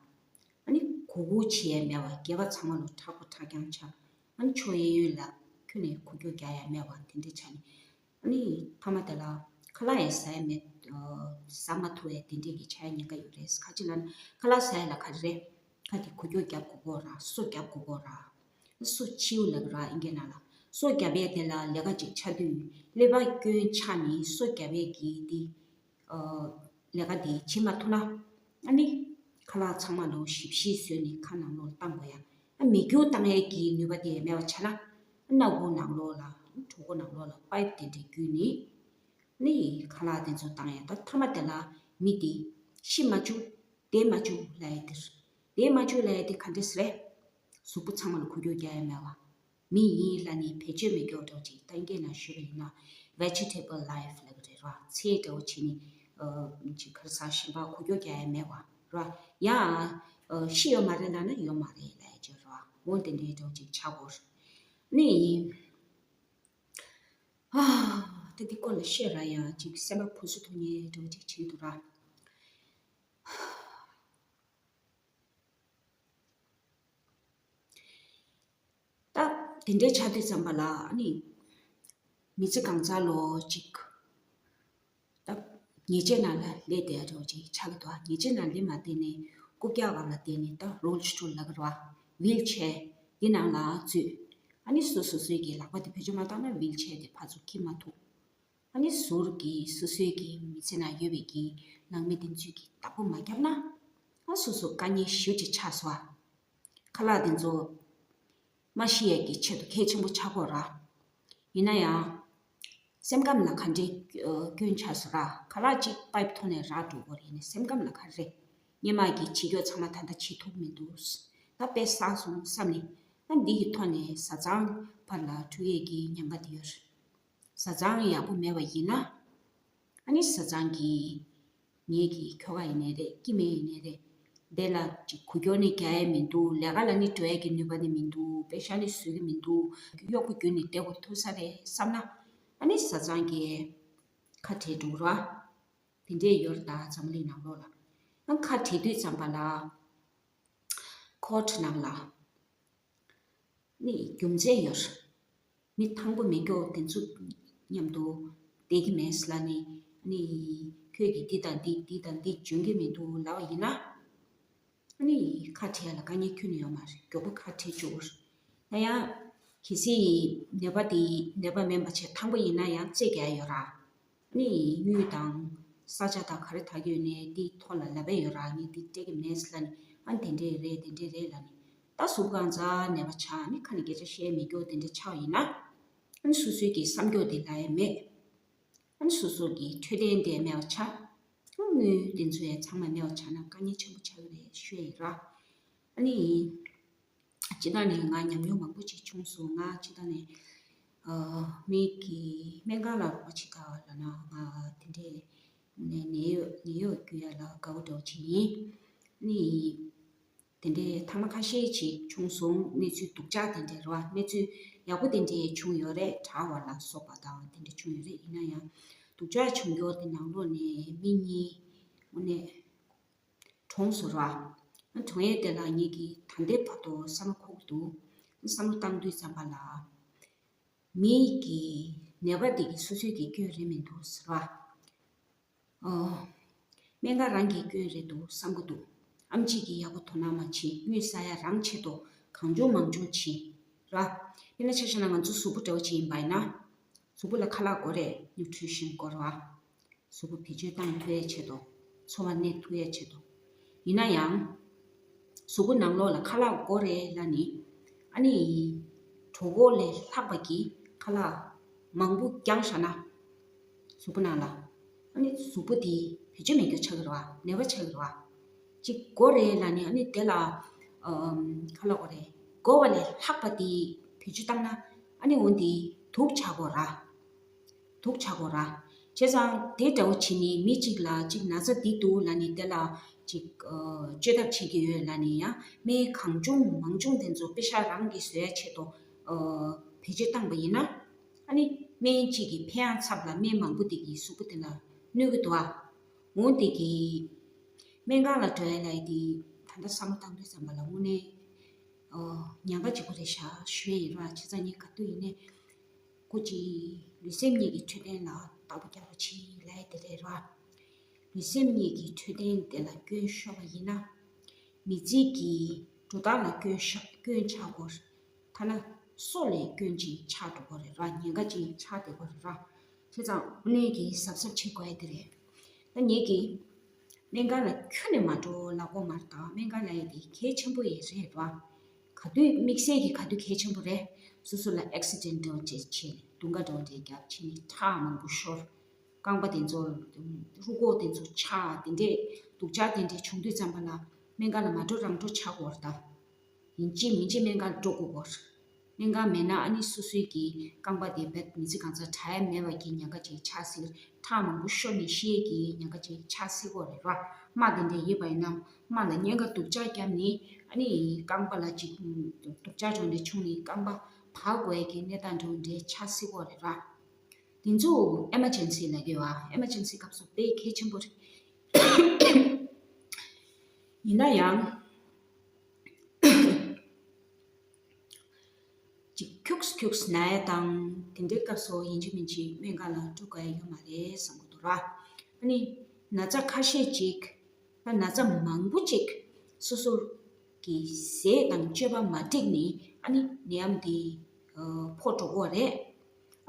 ཨ་ནི་ གུག་གུག་བྱེད་ཡས་མེད་པ། སྒལ་པ་ཚང་མ་ལོ་མཁྲེགས་པོ་མཁྲེགས་རྐྱང་ཆགས། ཨ་ནི་ཕྱོགས་གཡས་གཡོན་ལ་ཁྱོན་ནས་འགུལ་སྐྱོད་རྒྱག་ཡས་མེད་པ་དེ་འདྲ་ཆགས་ནས། ཨ་ནི་མཐའ་མ་དེ་ལ་ཁ་ལག་ཡང་ཟ་ཡས་མེད། ཟ་མ་ཐུབ་ཡས་དེ་འདྲས་ཀྱི་ཆགས་ཡས་ཉེན་ཁ་ཡོད་རེད། ཁ་ཅིག་ལ་ནི་ཁ་ལག་ཟ་ཡས་ལ་ག་རེ་རེད། ཁ་དེ་འགུལ་སྐྱོད་རྒྱབ་དགོས་ཀྱི་རེད། སོ་རྒྱབ་དགོས་ཀྱི་རེད། སོ་ཆེའུ་ལབ་ར་ཨིན་སྐད་ནང་ལ། སོ་རྒྱབ་ཡས་དེ་ལ་ལས་ཀ་ཅིག་ཆགས་དུས། ཀླད་པ་སྐྱོན་ཆགས་ནས་སོ་རྒྱབ་ཡས་ཀྱི་དེ། ཨ། ལས་ཀ་དེ་བྱེད་མ་ཐུབ་ན། ཨ་ནི་ཁ་ལག་ཚང་མ་ལོ་ཞིབ་ཞིབ་བཟོས་ནས་ཁ་ནང་ལོགས་ལ་བཏང་དགོས་ཡ། ཨ། མེ་སྒྱོགས་བཏང་ཡས་ཀྱི་ནུས་པ་དེ་མེད་པ་ཆགས་ན། ཨ། སྣ་ཁུག་ནང་ལོགས་ལ། གྲོད་ཁོག་ནང་ལོགས་ལ་པའིབ་དེ་འདྲས་བརྒྱུད་ནས། ཨ་ནི་ཁ་ལག་དེ་ཚོ་བཏང་ཡ། ད་མཐའ་མ་དེ་ལ་མི་དེ་ཤི་མ་བཅུག་བསྡད་མ་བཅུག་ལབ་ཡ་དེ་རེད། བསྡད་མ་བཅུག་ལབ་ཡ་དེ་ག་འདྲས་རེད། གཟུགས་པོ་ཚང་མ་ལ་འགུལ་སྐྱོད་རྒྱག་ཡ་མེད་པ། མི་ཡིན་ལབ་ནས་བེད་སྤྱོད་མི་སྐྱོན་འདྲ་བོ་ཅིག་ད་ཨིན་སྐད་ནང་ཞུས་པ་ཡིན་ན། vegetable life ལབ་ཀྱི་རེད་ར། ཚལ་འདྲ་བོ་བྱས་ནས། ཨ། ཅིག་ག་རེ་ཟ། ཞིམ་པ་འགུལ་སྐྱོད་རྒྱག་ཡ་མེད་པ་ར། ཡང་། ཨ། ཤི་ཡོད་མ་རེད་ལབ་ན་ཡོད་མ་རེད་ལབ་ཡ་ཅིག་ར། འོ་དེ་འདྲའི་འདྲ་བོ་ཅིག་ཆགས་ཀྱི་ཡོད་རེད། ཨ་ནི། ཨ། ད་འདི་སྐོར་ལ་བཤད་ར་ཡང་ཅིག་སེམས་པ་ཕུ་སུ་ཐུག་མཁན་འདྲ་བོ་ཅིག་བྱེད་འདུག་ར། ད་དེ་འདྲའི་ཆགས་དུས་ཙམ་པ་ལ། ཨ་ནི་མི་ཚེ་གང་ཚར་ལོ་གཅིག་ད་ཉལ་ཆས་ནང་ལ་སླེབས་བསྡད་ཡ་འདྲ་བོ་ཅིག་ཆགས་ཀྱི་འདུག་ཉལ་ཆས་ནང་སླེབས་མ་བསྡད་ནས་རྐུབ་བཀྱག་སྒང་ལ་བསྡད་ནས། ད་རོལ་སི་ཊུལ་ལབ་ཀྱི་རེད་པ། ཝིལ་ཆེར་འདི་ནང་ལ་འཛུལ། ཨ་ནི་སོ་སོ་སོའི་གི་ལག་པ་དེ་བེད་སྤྱོད་མ་བཏང་ན་ཝིལ་ཆེར་དེ་ཕར་ཚུར་འཁྱེར་མ་ཐུབ། ཨ་ནི་ཟུར་གྱི་སོ་སོའི་གི་མི་ཚེ་ནང་ཡོད་པའི་གི་ནང་མི་དེ་ཚོས་གི་བདག་པོ་མ་བརྒྱབ་ན། ཨ། སོ་སོ་དཀའ་ངལ་ཞེ་པོ་ཅིག་ཆགས་སོང་ཨ། ཁ་ལག་དེ་ཚོ་མ་ཤི་ཡས་ཀྱི་ཆེད་དུ་གལ་ཆེན་པོ་ཆགས་ཀྱི་ཡོད་རེད། ཡིན་ན་ཡང་སེམས་ཁམས་ལ་ག་འདྲའི་སྐྱོན་ཆགས་སོང་ར། ཁ་ལག་གཅིག་པའིབ་ཐོག་ནས་རག་འགྲོ་གི་ཡོད་རེད། ཡིན་ནའི་སེམས་ཁམས་ལ་ག་རེ་རེད། སྔོན་མ་གི་བྱེད་རྒྱུ་ཚང་མ་ད་ལྟ་བྱེད་ཐུབ་མི་འདུག་ད་དཔེ་བསགས་སོང་བསམ་ནས། ཨ། འདི་གི་ཐོག་ནས་བཟའ་ཚང་བར་ལ་འཁྲུག་ཡས་ཀྱི་ཉེན་ཁ་དེ་ཡོད་རེད། བཟའ་ཚང་ཡག་པོ་མེད་པ་ཡིན་ན། ཨ་ནི་བཟའ་ཚང་གིས་ངེད་ཀྱི་ཁྱོ་ག་ཡིན་ནའི་རེད། སྐྱེ་དམན་ཡིན་ནའི་རེད། དེ་ལ་ཅིག་འགུལ་སྐྱོད་ནི་རྒྱག་ཡས་མི་འདུག་ལས་ཀ་ལ་ནི་འགྲོ་ཡས་ཀྱི་ནུས་པ་ནི་མི་འདུག་པེ་ཤག་ནི་བཟོ་གི་མི་འདུག་གཡོག་པོ་བརྒྱུད་ནས་བསྡད་དགོས་ཐུག་ས་རེད་བསམ་ན། ཨ་ནི་བཟའ་ཚང་གིས་ཁ་བྲལ་འགྲོ་ར། དེ་འདྲས་ཡོད་རེད་ད་འཛམ་གླིང་ནང་ལོགས་ལ། ཨ། ཁ་བྲལ་དུས་ཙམ་པ་ལ་ཁོར་ཊི་ནང་ལ་ནི་རྒྱུ་མཚན་ཡོད་རེད། མི་ཐང་པོ་མེ་སྒྱོགས་དེ་ཚོ་མཉམ་དུ་བསྡད་ཀྱི་མེད་ལབ་ནས། ཨ་ནི་ཁྱོད་ཀྱིས་འདི་དང་འདི། འདི་དང་འདི་འཇོན་གྱི་མི་འདུག་ལབ་པ་ཡིན་ན། ཨ་ནི་ཁ་བྲལ་ལ་དཀའ་ངལ་ཁྱོན་ནས་ཡོད་མ་རེད། མགྱོགས་པོ་ཁ་བྲལ་བཅུག་རེད། ད་ཡང་གལ་སྲིད་ནད་པ་དེ་ནད་པ་མིན་པ་བྱས་ཐང་པོ་ཡིན་ན་ཡང་རྩེད་རྒྱག་ཡོད་ར། ཨ་ནི་དངུལ་དང་ས་ཆ་དང་ག་རེ་དག་ཡོད་ནའི་འདི་ཐོག་ལ་ལབ་པ་ཡོད་ར། ངས་འདི་སྤྲད་ཀྱི་མེད་ལབ་ནས། ཨ། དེ་འདྲས་རེད། དེ་འདྲས་རེད་ལབ་ནས། ད་གཟུགས་གང་ཚང་ནད་པ་ཆགས་ནས་ཁ་ནས་སྐད་ཆ་བཤད་མི་སྐྱོ་དེ་འདྲས་ཆགས་ཡིན་ན། ཨ་ནི་སོ་སོའི་གི་བསམ་སྐྱོ་དེ་ལ་ཡང་མེད། ཨ་ནི་སོ་སོ་གི་འཕྲོད་བསྟེན་དེ་མེད་པ་ཆགས། ཨ། དངུལ་དེ་ཚོ་ཡང་ཚང་མ་མེད་པ་ཆགས་ན་དཀའ་ངལ་ཆེན་པོ་ཆགས་ཀྱི་རེད་ཞུ་ཡ་ཡིན་ར། ཨ་ནི་སྤྱིར་བཏང་ནས་ང་ཉམས་མྱོང་མང་པོ་ཅིག་བྱུང་སོང་། ང་སྤྱིར་བཏང་ནས། ཨ། མི་གི་སྨན་ཁང་ལ་རོགས་པ་བྱེད་ག་ལབ་ན། ང་དེ་འདྲས་ནས་ནད་གཡོག་ནད་གཡོག་རྒྱུག་ཡ་ལ་དགའ་བོ་འདྲ་བོ་ཅིག་ཡིན། ཨ་ནི་དེ་འདྲས་ཐ་མ་ཁ་ཤས་ཅིག་བྱུང་སོང་། གནས་ཚུལ་སྡུག་ཅག་དེ་འདྲས་རེད་པ། གནས་ཚུལ་ཡག་པོ་དེ་འདྲས་བྱུང་ཡོད་རེད། དྲག་པ་ལ་སོགས་པ་དང་དེ་འདྲས་བྱུང་ཡོད་རེད། ཡིན་ན་ཡང་སྡུག་ཅག་བྱུང་རྒྱུ་དེ་ནང་ལོགས་ནས་མི་གཉིས་དངོས་གནས་གྲོངས་སོང་ར། གྲོངས་ཡས་དེ་ལ་ངེད་ཀྱིས་ད་ལྟའི་བར་དུ་བསམ་བློ་འཁོར་གྱི་འདུག་བསམ་བློ་བཏང་དུས་ཙམ་པ་ལ། མིའི་གི་ནད་པ་དེ་གི་སོ་སོའི་གི་སྐྱོན་རེད་མི་འདུག་ཟེར་བ། ཨོ། སྨན་ཁང་རང་གི་སྐྱོན་རེད་འདུག་བསམ་གྱི་འདུག་ཨེམ་ཆི་གིས་ཡག་པོ་དོ་སྣང་མ་བྱེད། དངུལ་ཟ་ཡ་རང་ཆེད་དུ་གང་བྱུང་མང་བྱུང་བྱེད་ར། དཔེར་ན་ཆ་བཞག་ན་ང་ཚོ་གཟུགས་པོ་འདྲ་བོ་ཅིག་ཡིན་པ་ཡིན་ན། གཟུགས་པོ་ལ་ཁ་ལག་དགོས་རེད། ནིའུ་ཊི་རི་ཤན་དགོས་རེད་བ། གཟུགས་པོ་བེད་སྤྱོད་བཏང་ཐུབ་ཡས་ཆེད་དུ། འཚོ་བ་གནས་ཐུབ་ཡས་ཆེད་དུ། ཡིན་ན་ཡང་། གཟུགས་པོ་ནང་ལོགས་ལ་ཁ་ལག་དགོས་རེད་ལབ་ནི། ཨ་ནི། གྲོད་ཁོག་ལས་ལྷག་པ་གི་ཁ་ལག་མང་པོ་བརྒྱངས་བཞག་ན། གཟུགས་པོ་ནང་ལ། ཨ་ནི་གཟུགས་པོ་དེ་བེད་སྤྱོད་མེད་རྒྱུ་ཆགས་ཀྱི་རེད་བ། ནད་པ་ཆགས་ཀྱི་རེད་བ། གཅིག་དགོས་རེད་ལབ་ནི། ཨ་ནི་དེ་ལ། ཨམ། ཁ་ལག་དགོས་རེད། དགོས་པ་ལས་ལྷག་པ་དེ་བེད་སྤྱོད་བཏང་ན། ཨ་ནི་འོ་དེ་དུག་ཆགས་དགོས་ར། དུག་ཆགས་དགོས་ར། བྱས་ཙང་དེ་འདྲ་བོ་བྱས་ནས་མི་གཅིག་ལ་གཅིག་ན་ཚ་འདི་འདུག་ལབ་ནས་དེ་ལ་གཅིག་ཨ། བཅོས་ཐབས་བྱེད་ཀྱི་ཡོད་ལབ་ནས་ཡང་སྨན་གང་བྱུང་མང་བྱུང་དེ་ཚོ་པེ་ཤག་རང་གིས་བཟོ་ཡ་ཆེད་དུ། ཨ། བེད་སྤྱོད་བཏང་པ་ཡིན་ན། ཨ་ནི་སྨན་གཅིག་གི་ཕན་ཡང་ཚབ་ལ་སྨན་མང་པོ་དེ་གིས་གཟུགས་པོ་དེ་ལ་གནོད་ཀྱི་འདུག་ཨ། འོ་དེ་གིས་སྨན་ཁང་ལ་འགྲོ་ཡ་ལབ་ཡ་དེ་ད་ ད་ལྟ་བསམ་བློ་བཏང་དུས་ཙམ་པ་ལ་དངོས་གནས་ཨོ་ཉེན་ཁ་ཆེན་པོ་རེད་ཤག་ཞུ་ཡས་ཡིན་ར། བྱས་ཙང་ངས་ག་དུས་ཡིན་ནའི་སྐུ་མཁྱེན་ལུས་སེམས་གཉིས་ཀྱི་འཕྲོད་བསྟེན་ལ་བདག་པོ་རྒྱག་རོགས་གྱིས་ལབ་ཡས་དེ་རེད་ར། ལུས་སེམས་གཉིས་ཀྱི་འཕྲོད་བསྟེན་དེ་ལ་སྐྱོན་ཤོར་བ་ཡིན་ན། མི་ཚེ་གི་འགྲོ་སྟངས་ལ་སྐྱོན་ཤ་སྐྱོན་ཆགས་སྐོར། ཐ་ན་སྲོག་ལས་སྐྱོན་ཅིག་ཆགས་འགྲོ་གི་རེད་ར། ཉེན་ཁ་ཅིག་ཆགས་བསྡད་ཀྱི་རེད་ར། བྱས་ཙང་དངོས་གནས་ཀྱི་གཟབ་གཟབ་བྱེད་དགོས་ཡ་དེ་རེད། ད་ངེད་ཀྱིས་སྨན་ཁང་ལ་ཁྱོན་ནས་མ་འགྲོ་ལབ་དགོས་མ་རེད། ད་སྨན་ཁང་ལ་ཡ་དེ་གལ་ཆེན་པོ་ཡི་རེད་ར། ག་དུས་དམིགས་བསལ་གྱི་ག་དུས་གལ་ཆེན་པོ་རེད། སོ་སོ་ལ་ཨེག་སི་ཌེན་ཊི་འདྲ་བོ་ཅིག་བྱས་ནས་རྡུང་ཁ་འདྲ་བོ་འདྲ་བརྒྱབ་བྱས་ནས་ཁྲག་མང་པོ་ཤོར། རྐང་པ་དེ་ཚོ་རུས་ཁོག་དེ་ཚོ་ཆག་དེ་འདྲས་སྡུག་ཅག་དེ་འདྲས་བྱུང་དུས་ཙམ་པ་ལ་སྨན་ཁང་ལ་མ་འགྲོ་རང་འགྲོ་ཆགས་དགོས་རེད་ད། ཡིན་གཅིག་མིན་གཅིག་སྨན་ཁང་འགྲོ་དགོས་སྐོར། སྨན་ཁང་མེད་ན་ཨ་ནི་སོ་སོའི་གི་རྐང་པ་དེ་བེད་མི་ཚེ་གང་ཚ་དྲག་ཡ་མེད་པ་གི་ཉེན་ཁ་ཅིག་ཆགས་སྲིད། ཁྲག་མང་པོ་ཤོར་ནས་ཤི་ཡས་ཀྱི་ཉེན་ཁ་ཅིག་ཆགས་སྲིད་སྐོར་རེད་ར། རྨ་དེ་འདྲས་ཡོད་པ་ཡིན་ན་རྨ་ལ་གཉན་ཁ་སྡུག་ཅག་བརྒྱབ་ནས་ཨ་ནི་རྐང་པ་ལ་ཅིག་སྡུག་ཅག་འགྲོ་འདྲས་བྱུང་ནས་རྐང་པ་བག་དགོས་ཡས་ཀྱི་གནས་སྟངས་འགྲོ་འདྲས་ཆགས་སྲིད་སྐོར་རེད་ར། དེ་ཚོ་ཨེ་མར་ཇེན་སི་ལབ་ཀྱི་ཡོད་ཨ། ཨེ་མར་ཇེན་སི་སྐབས་སུ་དཔེ་གལ་ཆེན་པོ་རེད། ཡིན་ན་ཡང་། ཅིག་ཁྱུགས་ཁྱུགས་ན་ཡ་དང་དེ་འདྲའི་སྐབས་སུ་ཡིན་གཅིག་མིན་གཅིག་སྨན་ཁང་ལ་འགྲོ་དགོས་ཡ་ཡོད་མ་རེད་བསམ་གྱི་འདུག་ར། ཨ་ནི་ན་ཚ་ཁ་ཤས་ཅིག་ད་ན་ཚ་མང་པོ་ཅིག་སོ་སོ་གི་ཟས་དང་སྤྱོད་པ་མ་འགྲིག་ནས་ཨ་ནི་ནད་ཡམས་འདི་ཕོག་འགྲོ་གི་རེད།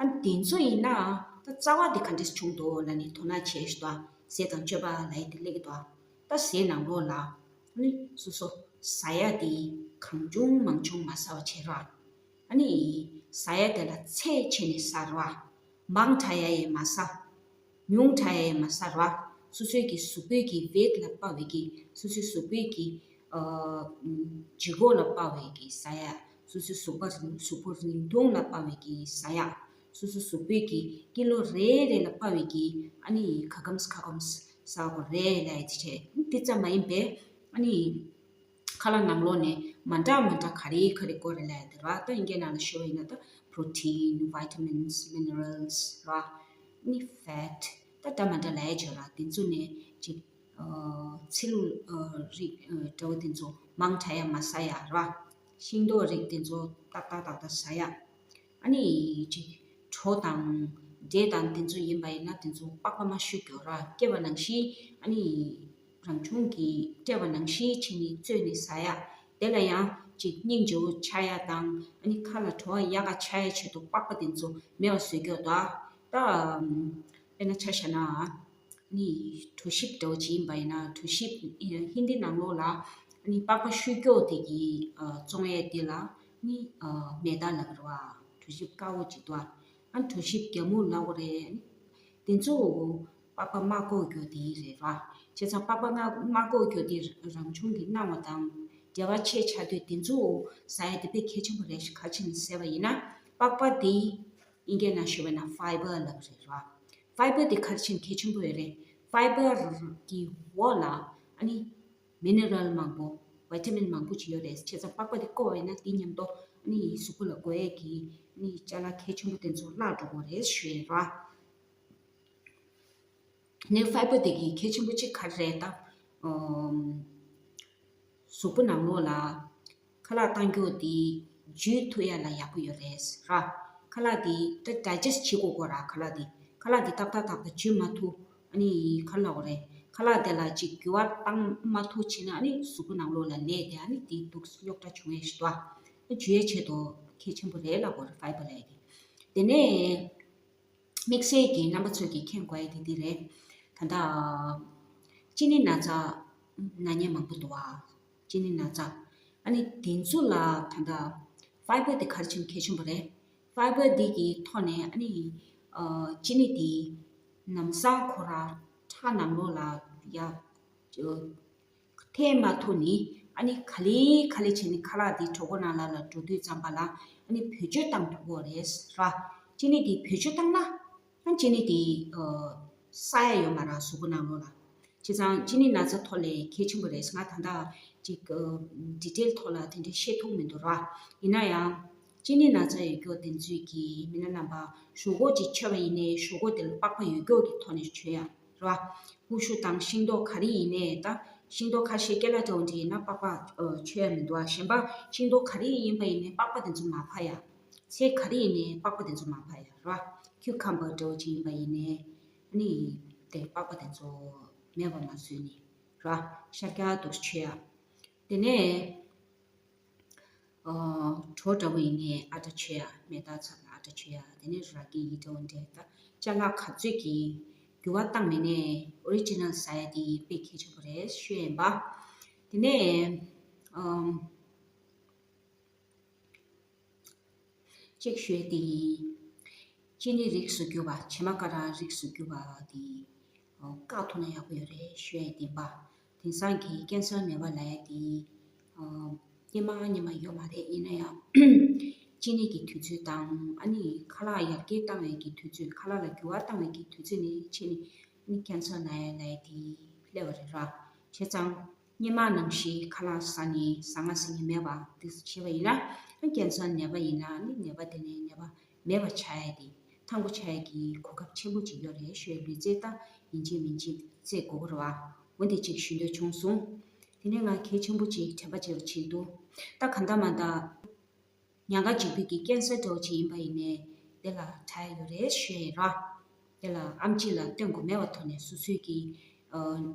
ཨ་དེ་ཚོ་ཡིན་ན་ད་རྩ་བ་དེ་ག་འདྲས་བྱུང་འདུག་ལབ་ནས་དོ་སྣང་བྱས་ཤིག་ད། ཟས་དང་སྤྱོད་པ་ལབ་ཡ་དེ་སླེབས་ཀྱི་འདུག་ད་ཟས་ནང་ལོགས་ལ་ཨ་ནི་སོ་སོ་ཟ་ཡ་དེ་གང་བྱུང་མང་བྱུང་མ་ཟ་བ་བྱེད་རོགས། ཨ་ནི་ཟ་ཡ་དེ་ལ་ཚད་བྱས་ནས་ཟ་རོགས། མང་དྲགས་ཡ་ཡང་མ་ཟ། ཉུང་དྲགས་ཡ་ཡང་མ་ཟ་རོགས། སོ་སོའི་གི་གཟུགས་པོའི་གི་ཝེཊ་ལ་དཔག་པའི་གི་སོ་སོའི་གཟུགས་པོའི་གི་ཨ་ལྗིད་ཁོག་ལ་དཔག་པའི་གི་ཟ་ཡ། སོ་སོའི་གཟུགས་པ་རིང་གཟུགས་པོ་རིང་ཐུང་ལ་དཔག་པའི་གི་ཟ་ཡ། སོ་སོ་གཟུགས་པོའི་གི་ཀི་ལོ་རེ་རེ་ལ་དཔག་པའི་གི་ཨ་ནི་ཁ་སྐམ་ཁ་སྐམ་ཟ་དགོས་རེད་ལབ་ཡ་དེ་བྱས། དེ་ཙམ་མ་ཡིན་པའི་ཨ་ནི་ཁ་ལག་ནང་ལོགས་ནས་མ་འདྲ་མ་འདྲ་ག་རེ་ག་རེ་དགོས་རེད་ལབ་ཡ་དེ་ར། ད་ཨིན་སྐད་ནང་ལ་ཞུ་བ་ཡིན་ན་ད་པྲོ་ཊིན། བི་ཊ་མིན་སི། མི་ནི་རལ་སི་ར། ཨ་ནི་ཕེ་ཊི། ད་འདྲ་མ་འདྲ་ལབ་ཡ་བྱས་ར། དེ་ཚོ་ནས་ཅིག་ཨ་ཚིལ་ཨ་རིགས་ཨ་འདྲ་བོ་དེ་ཚོ་མང་དྲགས་ཡ་མ་ཟ་ཡ་ར། ཤིང་ཏོག་རིགས་དེ་ཚོ་ཏག་ཏག་ཏག་ཏག་ཟ་ཡ། ཨ་ནི་ཅིག་གྲོ་དང་འབྲས་དང་དེ་ཚོ་ཡིན་པ་ཡིན་ན་དེ་ཚོ་པགས་པ་མ་བཤུས་རྒྱུ་ར། སྐྱེས་པ་ནང་བཞིན་ཨ་ནི་རང་བྱུང་གི་སྤྲད་པ་ནང་བཞིན་བྱས་ནས་བཙོས་ནས་ཟ་ཡ། དེ་ལ་ཡང་ཅིག་སྙིང་རྗེ་བོ་ཆགས་ཡ་དང་ཨ་ནི་ཁ་ལ་བྲོ་བ་ཡག་ག་ཆགས་ཡ་ཆེད་དུ་པགས་པ་དེ་ཚོ་མེད་པ་བཟོ་རྒྱུ་ད། ད་དཔེར་ན་ཆ་བཞག་ན། ནི་གྲོ་ཞིབ་འདྲ་བོ་ཅིག་ཡིན་པ་ཡིན་ན། གྲོ་ཞིབ་ཧིན་དི་ནང་ལོགས་ལ་ནི་པགས་པ་བཤུས་རྒྱུ་དེ་གི་ཨ་བཙོང་ཡས་དེ་ལ་ནི་ཨ་མེ་ད་ལབ་རེད་བ། གྲོ་ཞིབ་དཀར་པོ་ཅིག་འདུག་ཨ། གྲོ་ཞིབ་རྒྱ་སྨུག་ལབ་དགོས་རེད། དེ་ཚོ་པགས་པ་མ་འགོག་རྒྱུ་དེ་རེད་བ། བྱས་ཙང་པགས་པ་མ་མ་འགོག་རྒྱུ་དེ་རང་བྱུང་གི་སྣང་བ་དང་འབྲེལ་བ་ཆེ་ཆགས་དུས་དེ་ཚོ་ཟ་ཡ་དེ་དཔེ་གལ་ཆེན་པོ་རེད་ཤག་ག་རེ་བྱས་ནས་ཟེར་བ་ཡིན་ན། པགས་པ་དེ་ཨིན་སྐད་ནང་ཞུ་བ་ན་ཕའི་བར་ལབ་རེད་བ། ཕའི་བར་དེ་ག་རེ་བྱས་ནས་གལ་ཆེན་པོ་ཡོད་རེད། ཕའི་བར་གི་འོག་ལ་ཨ་ནི་མི་ནི་རལ་མང་པོ། བི་ཊ་མིན་མང་པོ་ཅིག་ཡོད་རེད། བྱས་ཙང་པགས་པ་དེ་བཀོག་པ་ཡིན་ན་དེ་མཉམ་དུ་ཨ་ནི་གཟུགས་པོ་ལ་དགོས་ཡས་ཀྱི་ཨ་ནི་ཅ་ལག་གལ་ཆེན་པོ་དེ་ཚོ་བརླག་འགྲོ་གི་རེད་ཞུ་ཡས་རེད་བ། ནས་ཕའི་བར་དེ་གི་གལ་ཆེན་པོ་གཅིག་ག་རེ་རེད་ད། ཨམ། གཟུགས་པོ་ནང་ལོགས་ལ་ཁ་ལག་བཏང་རྒྱུ་དེ་འཇུ་ཐུབ་ཡ་ལ་ཡག་པོ་ཡོད་རེད་ར། ཁ་ལག་དེ་ད་ཌའི་ཇེ་སི་ཊི་བྱེད་དགོས་གོ་ར། ཁ་ལག་དེ་ཁ་ལག་དེ་ཏག་ཏག་ཏག་ཏག་འཇུ་མ་ཐུབ། ཨ་ནི་ག་རེ་ལབ་དགོས་རེད། ཁ་ལག་དེ་ལ་ཅིག་འགྱུར་བ་བཏང་མ་ཐུབ་བྱས་ན་ཨ་ནི་གཟུགས་པོ་ནང་ལོགས་ལ་ནད་དེ་ཨ་ནི་དེ་དུག་རྙོག་དྲ་བྱུང་ཡས་ཞིག་འདུག་ཨ། འཇུ་ཡས་ཆེད་དུ་གལ་ཆེན་པོ་རེད་ལབ་དགོས་རེད། ཕའི་བར་ལབ་ཡས་དེ། དེ་ནས། དམིགས་བསལ་གྱི་རྣམ་པ་ཚོ་གིས་མཁྱེན་དགོས་ཡ་དེ་འདི་རེད། ད་ལྟ་གཅིན་སྙི་ན་ཚ་ན་མཁན་མང་པོ་འདུག་བ། གཅིན་སྙི་ན་ཚ། ཨ་ནི་དེ་ཚོ་ལ་ད་ལྟ་ཕའི་བར་དེ་ག་རེ་བྱས་ནས་གལ་ཆེན་པོ་རེད། ཕའི་བར་འདི་གི་ཐོག་ནས་ཨ་ནི་ཨ་གཅིན་སྙི་དེ་ལམ་སང་ཁོ་རང་ཁྲག་ནང་ལོགས་ལ་ཡ་ཨ་འཐེན་མ་ཐུབ་ནི་ཨ་ནི་ག་ལེ་ག་ལེ་བྱས་ནས་ཁ་ལག་འདི་གྲོད་ཁོག་ནང་ལ་ལ་འགྲོ་དུས་ཙམ་པ་ལ་ཨ་ནི་བེད་སྤྱོད་བཏང་ཐུབ་ཀྱི་རེད་ར། གཅིན་སྙི་འདི་བེད་སྤྱོད་བཏང་ན་ཨ་གཅིན་སྙི་འདི་ཨ་ས་ཡ་ཡོད་མ་ར་གཟུགས་པོ་ནང་ལོགས་ལ། བྱས་ཙང་གཅིན་སྙི་ན་ཚ་ཐོག་ལ་གལ་ཆེན་པོ་རེད། ང་ད་ལྟ་ཅིག་ཨ་ཌི་ཊེལ་ཐོག་ལ་དེ་འདྲ་བཤད་ཐུབ་མི་འདུག་ར། ཡིན་ན་ཡང་གཅིན་སྙི་ན་ཚ་ཡོད་མཁན་དེ་ཚོས་ཀྱིས་མི་སྣ་རྣམ་པ་ཞོག་ཁོག་ཅིག་མཆོད་པ་ཡིན་ནའི་ཞོག་ཁོག་དེ་ལ་པགས་པ་ཡོད་མཁན་གྱི་ཐོག་ནས་མཆོད་ཡ། རེད་བ། ཀུ་ཤུ་དང་ཤིང་ཏོག་ག་རེ་ཡིན་ནའི་ད་ ཤིང་ཏོག་ཁ་ཤས་སྐེ་ལ་འདྲ་བོ་འདྲ་ཡིན་ན་པགས་པ་ཨ་མཆོད་ཡ་མི་འདུག་ཨ། གཞན་པ་ཤིང་ཏོག་ག་རེ་ཡིན་པ་ཡིན་ནའི་པགས་པ་དེ་ཚོ་མ་ཕབ་ཡ། ཚལ་ག་རེ་ཡིན་ནའི་པགས་པ་དེ་ཚོ་མ་ཕབ་ཡ་ར། ཁྱུ་ཁམ་པ་འདྲ་བོ་ཅིག་ཡིན་པ་ཡིན་ནའི་ཨ་ནི་དེ་པགས་པ་དེ་ཚོ་མེད་པ་མ་བཟོས་ནས་ར། ཤར་རྒྱག་འདུག་མཆོད་ཡ། དེ་ནས་ཨོ། གྲོ་འདྲ་བོ་ཡིན་ནའི་ཨ་ཏྲ་མཆོད་ཡ། མེ་སྟག་ཚང་ལ་ཨ་ཏྲ་མཆོད་ཡ། དེ་ནས་ར་གི་ཡི་འདྲ་བོ་འདྲ་ད་ཅ་ལག་ག་ཚོད་ཀྱིས་འགྱུར་བ་བཏང་མེད་ནའི་ཨོ་རི་ཇི་ནལ་ཟ་ཡ་དེ་དཔེ་གལ་ཆེན་པོ་རེད་ཞུ་ཡ་ཡིན་པ། དེ་ནས་ཨམ། གཅིག་ཞུ་ཡ་དེ་ཡིན། ཅི་ནི་རིགས་སུ་གྱུར་པ་བྱེ་མ་ཀ་ར་རིགས་སུ་གྱུར་པ་དེ་བཀག་ཐུབ་ན་ཡག་པོ་ཡོད་རེད་ཞུ་ཡ་ཡིན་པ། དེང་སང་གི་ཀན་སར་ནད་པ་ལབ་ཡ་དེ་སྔོན་མ་སྔོན་མ་ཡོད་མ་རེད། ཡིན་ན་ཡང་གཅིན་སྙི་གི་དུས་ཚོད་དང་ཨ་ནི་ཁ་ལག་ཡར་རྒྱས་བཏང་བའི་གི་དུས་ཚོད། ཁ་ལག་ལ་འགྱུར་བ་བཏང་བའི་གི་དུས་ཚོད་ནས་ཕྱིན་ནས་ཨ་ནི་ཀན་སར་ན་ཡ་ལབ་ཡ་དེ་སླེབས་པ་རེད་ར། བྱས་ཙང་སྔོན་མ་ནང་བཞིན་ཁ་ལག་ཟ་ནས་ཟ་ང་ཟ་ནས་མེད་པ་དེ་བྱས་པ་ཡིན་ན་ཨ་ནི་ཀན་སར་ནད་པ་ཡིན་ན་ཨ་ནི་ནད་པ་དེ་ནས་ནད་པ་མེད་པ་ཆགས་ཡ་དེ། ཐང་པོ་ཆགས་ཡ་གི་གོ་སྐབས་ཆེན་པོ་ཅིག་ཡོད་རེད་ཞུ་ཡ། ལུས་རྩལ་ད་ཡིན་གཅིག་མིན་གཅིག་རྩེད་དགོས་ཀྱི་རེད་བ། འོ་འདི་ཅིག་ཞུ་འདོད་བྱུང་སོང་། དེ་ནས་ང་གལ་ཆེན་པོ་ཅིག་དྲན་པ་བརྗེད་པ་བྱེད་འདུག་ད་གང་ལྟར་མ་ལྟར་ཉག་ག་འཇིགས་པའི་གི་ཀན་སར་འདྲ་བོ་ཅིག་ཡིན་པ་ཡིན་ནའི་དེ་ལ་དྲག་ཡ་ཡོད་རེད་ཞུ་ཡ་ཡིན་ར། དེ་ལ་ཨེམ་ཆི་ལ་བསྟུན་དགོས་མེད་པ་ཐོག་ནས་སོ་སོའི་གི་ཨ་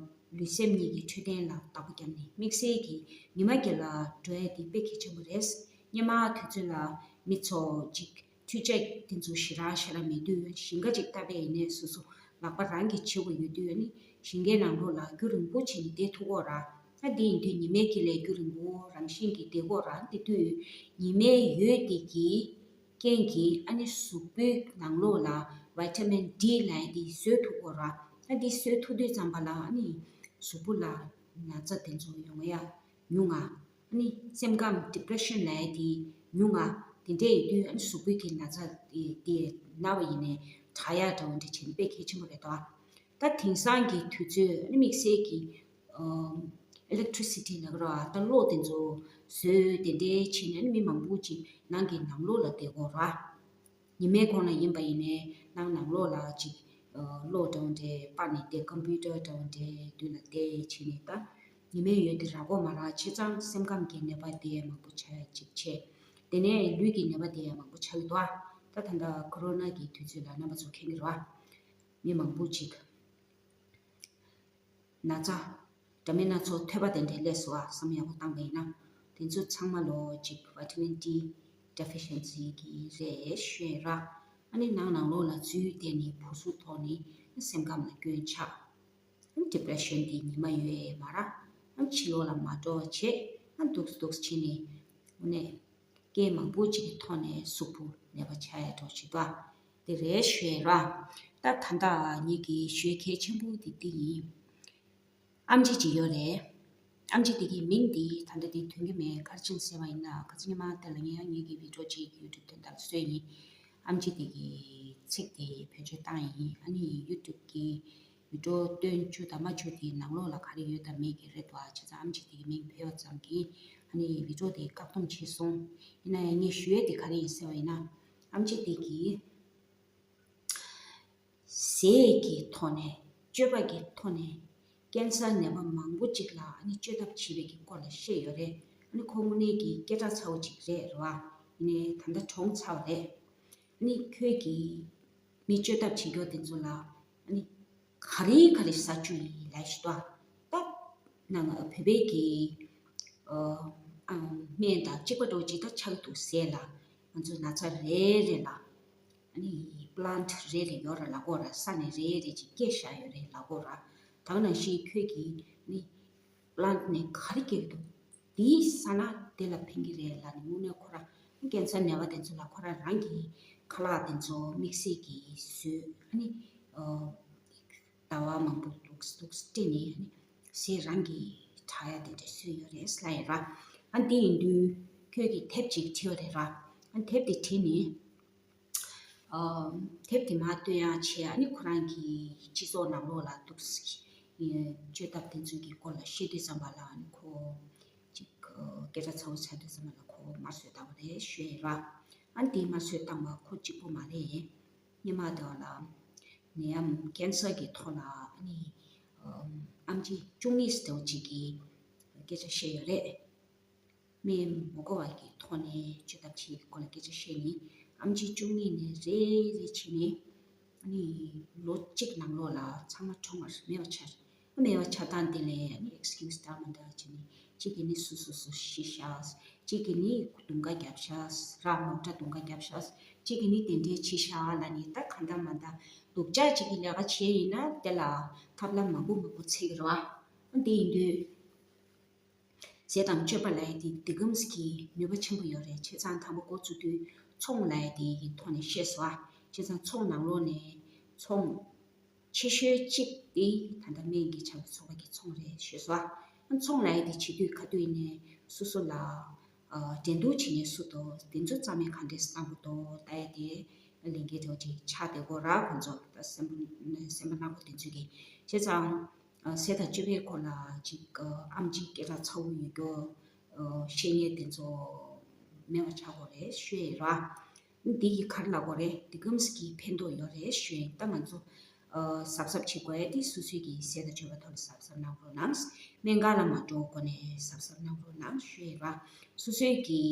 ལུས་སེམས་གཉིས་ཀྱི་འཕྲོད་བསྟེན་ལ་བདག་པོ་བརྒྱབ་ནས་དམིགས་བསལ་གྱི་ཉི་མ་དགེ་ལ་འགྲོ་ཡ་དེ་དཔེ་གལ་ཆེན་པོ་རེད། སྔོན་མ་དུས་ཚོད་ལ་མི་ཚོ་ཅིག་འཕྲུལ་ཆས་དེ་ཚོ་ཞེ་དྲག་ཞེ་དྲག་མེད་དུས་ཞིང་ཁ་ཅིག་བཏབ་པ་ཡིན་ནའི་སོ་སོ་ལག་པ་རང་གིས་བྱེད་དགོས་ཡོད་དུས་ཨ་ནི་ཞིང་ཁའི་ནང་ལོགས་ལ་རྒྱུན་རིང་པོ་བྱས་ནས་བསྡད་ཐུབ་ཀྱི་ཡོད་ར། ཨ་དེ་ཡིན་དུས་ཉི་མའི་དཀྱིལ་ལ་རྒྱུན་རིང་པོ་རང་བཞིན་གྱིས་བསྡད་ཀྱི་ཡོད་ར། དེ་དུས་ཉི་མའི་འོད་དེ་གི་རྐྱེན་གྱིས་ཨ་ནི་གཟུགས་པོའི་ནང་ལོགས་ལ་ཝི་ཊ་མིན་ཌི་ལབ་ཡ་དེ་བཟོ་ཐུབ་ཀྱི་ཡོད་ར། ཨ་དེ་བཟོ་ཐུབ་དུས་ཙམ་པ་ལ་ཨ་ནི་གཟུགས་པོ་ལ་ན་ཚ་དེ་ཚོ་ཡོང་ཡ་ཉུང་ང་། ཨ་ནི་སེམས་ཁམས་ཌི་པི་རེ་ཤན་ལབ་ཡ་དེ་ཉུང་ང་། དེ་འདྲ་ཡིན་དུས་ཨ་ནི་གཟུགས་པོའི་གི་ན་ཚ་དེ་དེ་ན་བ་ཡིན་ནའི་དྲག་ཡ་འདྲ་བོ་འདྲ་བྱེད་ནི་དཔེ་གལ་ཆེན་པོ་རེད་དོ། ད་དེང་སང་གི་དུས་ཚོད་ཨ་ནི་དམིགས་བསལ་གྱི་ཨ་ཨི་ལེག་ཊི་རི་སི་ཊི་ལབ་ཀྱི་རེད་བ། ད་གློག་དེ་ཚོ་བཟོས་དེ་འདྲའི་བྱས་ནས་ཨ་ནི་མི་མང་པོ་ཅིག་ནང་གི་ནང་ལོགས་ལ་བསྡད་ཀྱི་ཡོད་ར། ཉི་མའི་གོང་ལ་ཡིན་པ་ཡིན་ནའི་ནང་ནང་ལོགས་ལ་ཅིག་ཨ་གློག་འདྲ་བོ་འདྲ་སྤར་ནས་བསྡད། ཀམ་པུ་ཊར་འདྲ་བོ་འདྲ་མདུན་ལ་བསྡད་བྱས་ནས་ད་ཉི་མའི་འོད་དེ་རག་གི་ཡོད་མ་རེད། བྱས་ཙང་སེམས་ཁམས་ཀྱི་ནད་པ་དེ་མང་པོ་ཆགས་ཡ་ཅིག་བྱས། དེ་ནས་ལུས་ཀྱི་ནད་པ་དེ་ཡང་མང་པོ་ཆགས་ཀྱི་འདུག་ཨ། ད་ད་ལྟ་ཀོ་རོ་ན་གི་དུས་ཚོད་ལ་རྣམ་པ་ཚོ་མཁྱེན་གྱི་རེད་བ། མི་མང་པོ་ཅིག་ན་ཚ་འདྲ་མིན་སྣ་ཚོགས་ཐོལ་པ་དེ་འདྲ་སླེབས་སོང་བ། བསམ་བློ་ཡག་པོ་བཏང་པ་ཡིན་ན། དེ་ཚོ་ཚང་མ་ལོ་ཅིག་ཝི་ཊ་མིན་ཌི་ཌི་ཕི་ཤན་སི་གི་རེད་ཞུ་ཡ་ར། ཨ་ནི་ནང་ནང་ལོགས་ལ་འཛུལ་བསྡད་ནས་བུ་གཟུགས་ཐོག་ནས་སེམས་ཁམས་ལ་སྐྱོན་ཆགས། ཌི་པི་རེ་ཤན་དེ་ཉི་མ་ཡོད་མ་རེད། ཕྱི་ལོགས་ལ་མ་འགྲོ་བ་བྱས། སྡུག་སྡུག་བྱས་ནས་དངོས་གནས་རྐྱེན་མང་པོ་ཅིག་གི་ཐོག་ནས་གཟུགས་པོ་ནད་པ་ཆགས་ཡ་འདྲ་བོ་ཞིག་འདུག་དེ་རེད་ཞུ་ཡ་ར། ད་ད་ལྟ་ངེད་ཀྱི་ཞུ་ཡ་གལ་ཆེན་པོ་དེ་འདི་ཡིན། ཨེམ་ཆི་ཅིག་ཡོད་རེད། ཨེམ་ཆི་དེ་གི་མིང་དེ་ད་ལྟ་དེ་ཐོན་གྱི་མེད། ག་རེ་བྱས་ནས་ཟེར་བ་ཡིན་ན། ཁ་སང་ཉི་མ་དེ་ལ་ངས་ཡང་ངེད་ཀྱི་བི་ཌི་ཡོ་ཅིག་ཡུ་ཊུབ་དོན་དག་ལ་བཟོས་ཡིན། ཨེམ་ཆི་དེ་གི་ཚིག་དེ་བེད་སྤྱོད་བཏང་ཡིན། ཨ་ནི་ཡུ་ཊུབ་གི་བི་ཌི་ཡོ་སྟོན་རྒྱུ་དང་མ་རྒྱུ་དེ་ནང་ལོགས་ལ་ག་རེ་ཡོད་དང་མེད་ཀྱི་རེད་དོ། བྱས་ཙང་ཨེམ་ཆི་དེ་གི་མིང་བོས་པ་ཙམ་གྱིས་ཨ་ནི་བི་ཌི་ཡོ་དེ་བཀག་སྡོམ་བྱས་སོང་། ཡིན་ན་ཡང་ངས་ཞུ་ཡས་དེ་ག་རེ་ཡིན་ཟེར་བ་ཡིན་ན། ཨེམ་ཆི་དེ་གི་ཟས་ཀྱི་ཐོག་ནས་སྤྱོད་པ་གི་ཐོག་ནས་ཀན་སར་ནད་པ་མང་པོ་ཅིག་ལ་ཨ་ནི་བཅོས་ཐབས་བྱེད་པའི་གི་སྐོར་ལ་བཤད་ཡོད་རེད། ཨ་ནི་ཁོ་དངོས་གནས་ཀྱི་སྐད་གྲགས་ཚ་བོ་ཅིག་རེད་རེད་བ། ཡིན་ནའི་ད་ལྟ་གྲོངས་ཚར་བ་རེད། ཨ་ནི་ཁྱོད་ཀྱིས་མི་བཅོས་ཐབས་བྱེད་མཁན་དེ་ཚོ་ལ་ཨ་ནི་ག་རེ་ག་རེ་ཟ་བཅུག་ཡིན་ལབ་ཞིག་ཏོ། ད་ནང་བོད་པའི་གི་ཨ་ཨ་སྨན་དང་གཅིག་པ་འདྲ་བོ་ཅིག་ད་ཆགས་འདུག་ཟས་ལ། ང་ཚོ་ན་ཚ་རེ་རེ་ལ་ཨ་ནི་པི་ལན་ཊི་རེ་རེ་ཡོད་ར་ལབ་གོ་ར། ས་ནས་རེ་རེ་ཅིག་སྐྱེས་བཞག་ཡོད་རེད་ལབ་གོ་ར། ད་ག་ནང་བཞིན་ཁྱོད་ཀྱིས་ནི་པི་ལན་ཊི་ནས་ག་རེ་སྐྱེ་གི་འདུག་འདི་ཟ་ན་དེ་ལ་ཕན་གྱི་རེད་ལབ་ནས་དངོས་གནས་ཁོ་རང་ཀན་སར་ནད་པ་དེ་ཚོ་ལ་ཁོ་རང་རང་གི་ཁ་ལག་དེ་ཚོ་དམིགས་བསལ་གྱིས་བཟོས། ཨ་ནི་ཨ་ཟླ་བ་མང་པོ་འདུག་འདུག་སྤྲད་ནས་ཨ་ནི་ཟས་རང་གིས་དྲག་ཡ་དེ་འདྲ་བཟོས་ཡོད་རེད་ལབ་ཡོད་ར། ཨ་ནི་དེ་ཡིན་དུས་ཁྱོད་ཀྱིས་དེབ་ཅིག་བྲིས་པ་རེད་ར། ཨ་ནི་དེབ་དེ་བྲིས་ནས། ཨ་དེབ་དེ་མར་སྟོན་ཡག་བྱས། ཨ་ནི་ཁོ་རང་གི་སྤྱི་ཚོགས་ནང་ལོགས་ལ་འདུག་སེ་བཅོས་ཐབས་དེ་ཚོ་གི་སྐོར་ལ་བཤད་དུས་ཙམ་པ་ལ་ཨ་ནི་ཁོ་ཅིག་སྐད་གྲགས་ཚ་བོ་ཆགས་དུས་ཙམ་པ་ལ་ཁོ་དམར་གསོད་བཏང་བ་རེད་ཞུས་ར། ཨ་ནི་དེ་དམར་གསོད་བཏང་བ་ཁོ་གཅིག་པོ་མ་རེད། སྔོན་མ་དེ་བ་ལ་ནད་ཡམས་ཀན་སར་གྱི་ཐོག་ལ་ཨ་ནི་ཨ་ ཨེམ་ཆི་བཅུ་གཉིས་ཟེར་བ་ཅིག་གི་སྐད་ཆ་བཤད་ཡོད་རེད། སྨན་མ་དགོས་པ་གི་ཐོག་ནས་བཅོས་ཐབས་བྱེད་ཀྱི་སྐོར་ལ་སྐད་ཆ་བཤད་ནི། ཨེམ་ཆི་བཅུ་གཉིས་ནས་རེ་རེ་བྱས་ནས་ཨ་ནི་ལོ་གཅིག་ནང་ལོགས་ལ་ཚང་མ་གྲོངས་པར་མེད་པ་ཆགས། མེད་པ་ཆགས་སྟངས་དེ་ལས་ཨ་ནི་ཨེགས་ཀིའུ་སི་འདྲ་མི་འདྲ་བྱས་ནས་གཅིག་གིས་ནི་སུ་སུ་སུ་ཤི་ཤག་གཅིག་གིས་ནི་རྡུང་ཁ་བརྒྱབ་ཤག་ར་མོ་ཊ་རྡུང་ཁ་བརྒྱབ་ཤག་གཅིག་གིས་ནི་དེ་འདྲའི་བྱས་ཤག་ལབ་ནས་ད་གང་འདྲ་མ་འདྲ་སྡུག་ཅག་གཅིག་གི་ལས་ཀ་བྱས་ཡིན་ན་དེ་ལ་ཐབས་ལམ་མང་པོ་མང་པོ་འཚོལ་གྱི་རེད་བ། འདི་ཡིན་དུས། ཟས་དང་སྤྱོད་པ་ལབ་ཡ་དེ་འདི་གམ་ཞིག་གི་ནུས་པ་ཆེན་པོ་ཡོད་རེད། བྱས་ཙང་དང་པོ་འགོ་བཙུགས་དུས་ཚོང་ལབ་ཡ་དེ་གི་ཐོག་ནས་བཤད་སོང་ཨ། བྱས་ཙང་ཚོང་ནང་ལོགས་ནས་ཚོང་ཆེ་ཤོས་གཅིག་དེ་ད་ལྟ་སྨན་གྱི་ཆ་ལ་ཚོགས་པ་གི་ཚོང་རེད་ཞུས་སོང་ཨ། ཚོང་ལབ་ཡ་དེ་བྱེད་དུས་ག་དུས་ཡིན་ནའི་སོ་སོ་ལ་འགྲན་བསྡུར་བྱེད་མཁན་སུ་འདུག་དེ་ཚོ་རྩ་མེད་ག་འདྲས་བཏང་དགོས་འདུག་ལྟ་ཡ་དེ་ལས་འགན་དེ་འདྲ་ཅིག་ཆགས་བསྡད་ཀྱི་ཡོད་རེད། ཁོང་ཚོ་ད་སེམས་པ་སེམས་པ་ནག་པོ་དེ་ཚོ་གི། བྱས་ཙང་། ཟས་དང་སྤྱོད་པའི་སྐོར་ལ་ཅིག་ཨེམ་ཆི་སྐད་གྲགས་ཚ་བོ་ཡོད་རྒྱུ་ཤེས་མཁན་དེ་ཚོ་མེད་པ་ཆགས་ཀྱི་ཡོད་རེད་ཞུ་ཡ་ཡིན་ར། འདི་ཡི་ག་རེ་ལབ་དགོས་རེད། འདི་གམ་ཞིག་གི་ཕན་ཐོགས་ཡོད་རེད་ཞུ་ཡ་ཡིན། ད་ང་ཚོ་གཟབ་གཟབ་བྱེད་དགོས་ཡ་དེ་སོ་སོའི་གི་ཟས་དང་སྤྱོད་པའི་ཐོག་ལ་གཟབ་གཟབ་གནང་རོགས་གནང་། སྨན་ཁང་ལ་མ་འགྲོ་གོང་ནས་གཟབ་གཟབ་གནང་རོགས་གནང་ཞུ་ཡ་ཡིན་ར། སོ་སོའི་གི་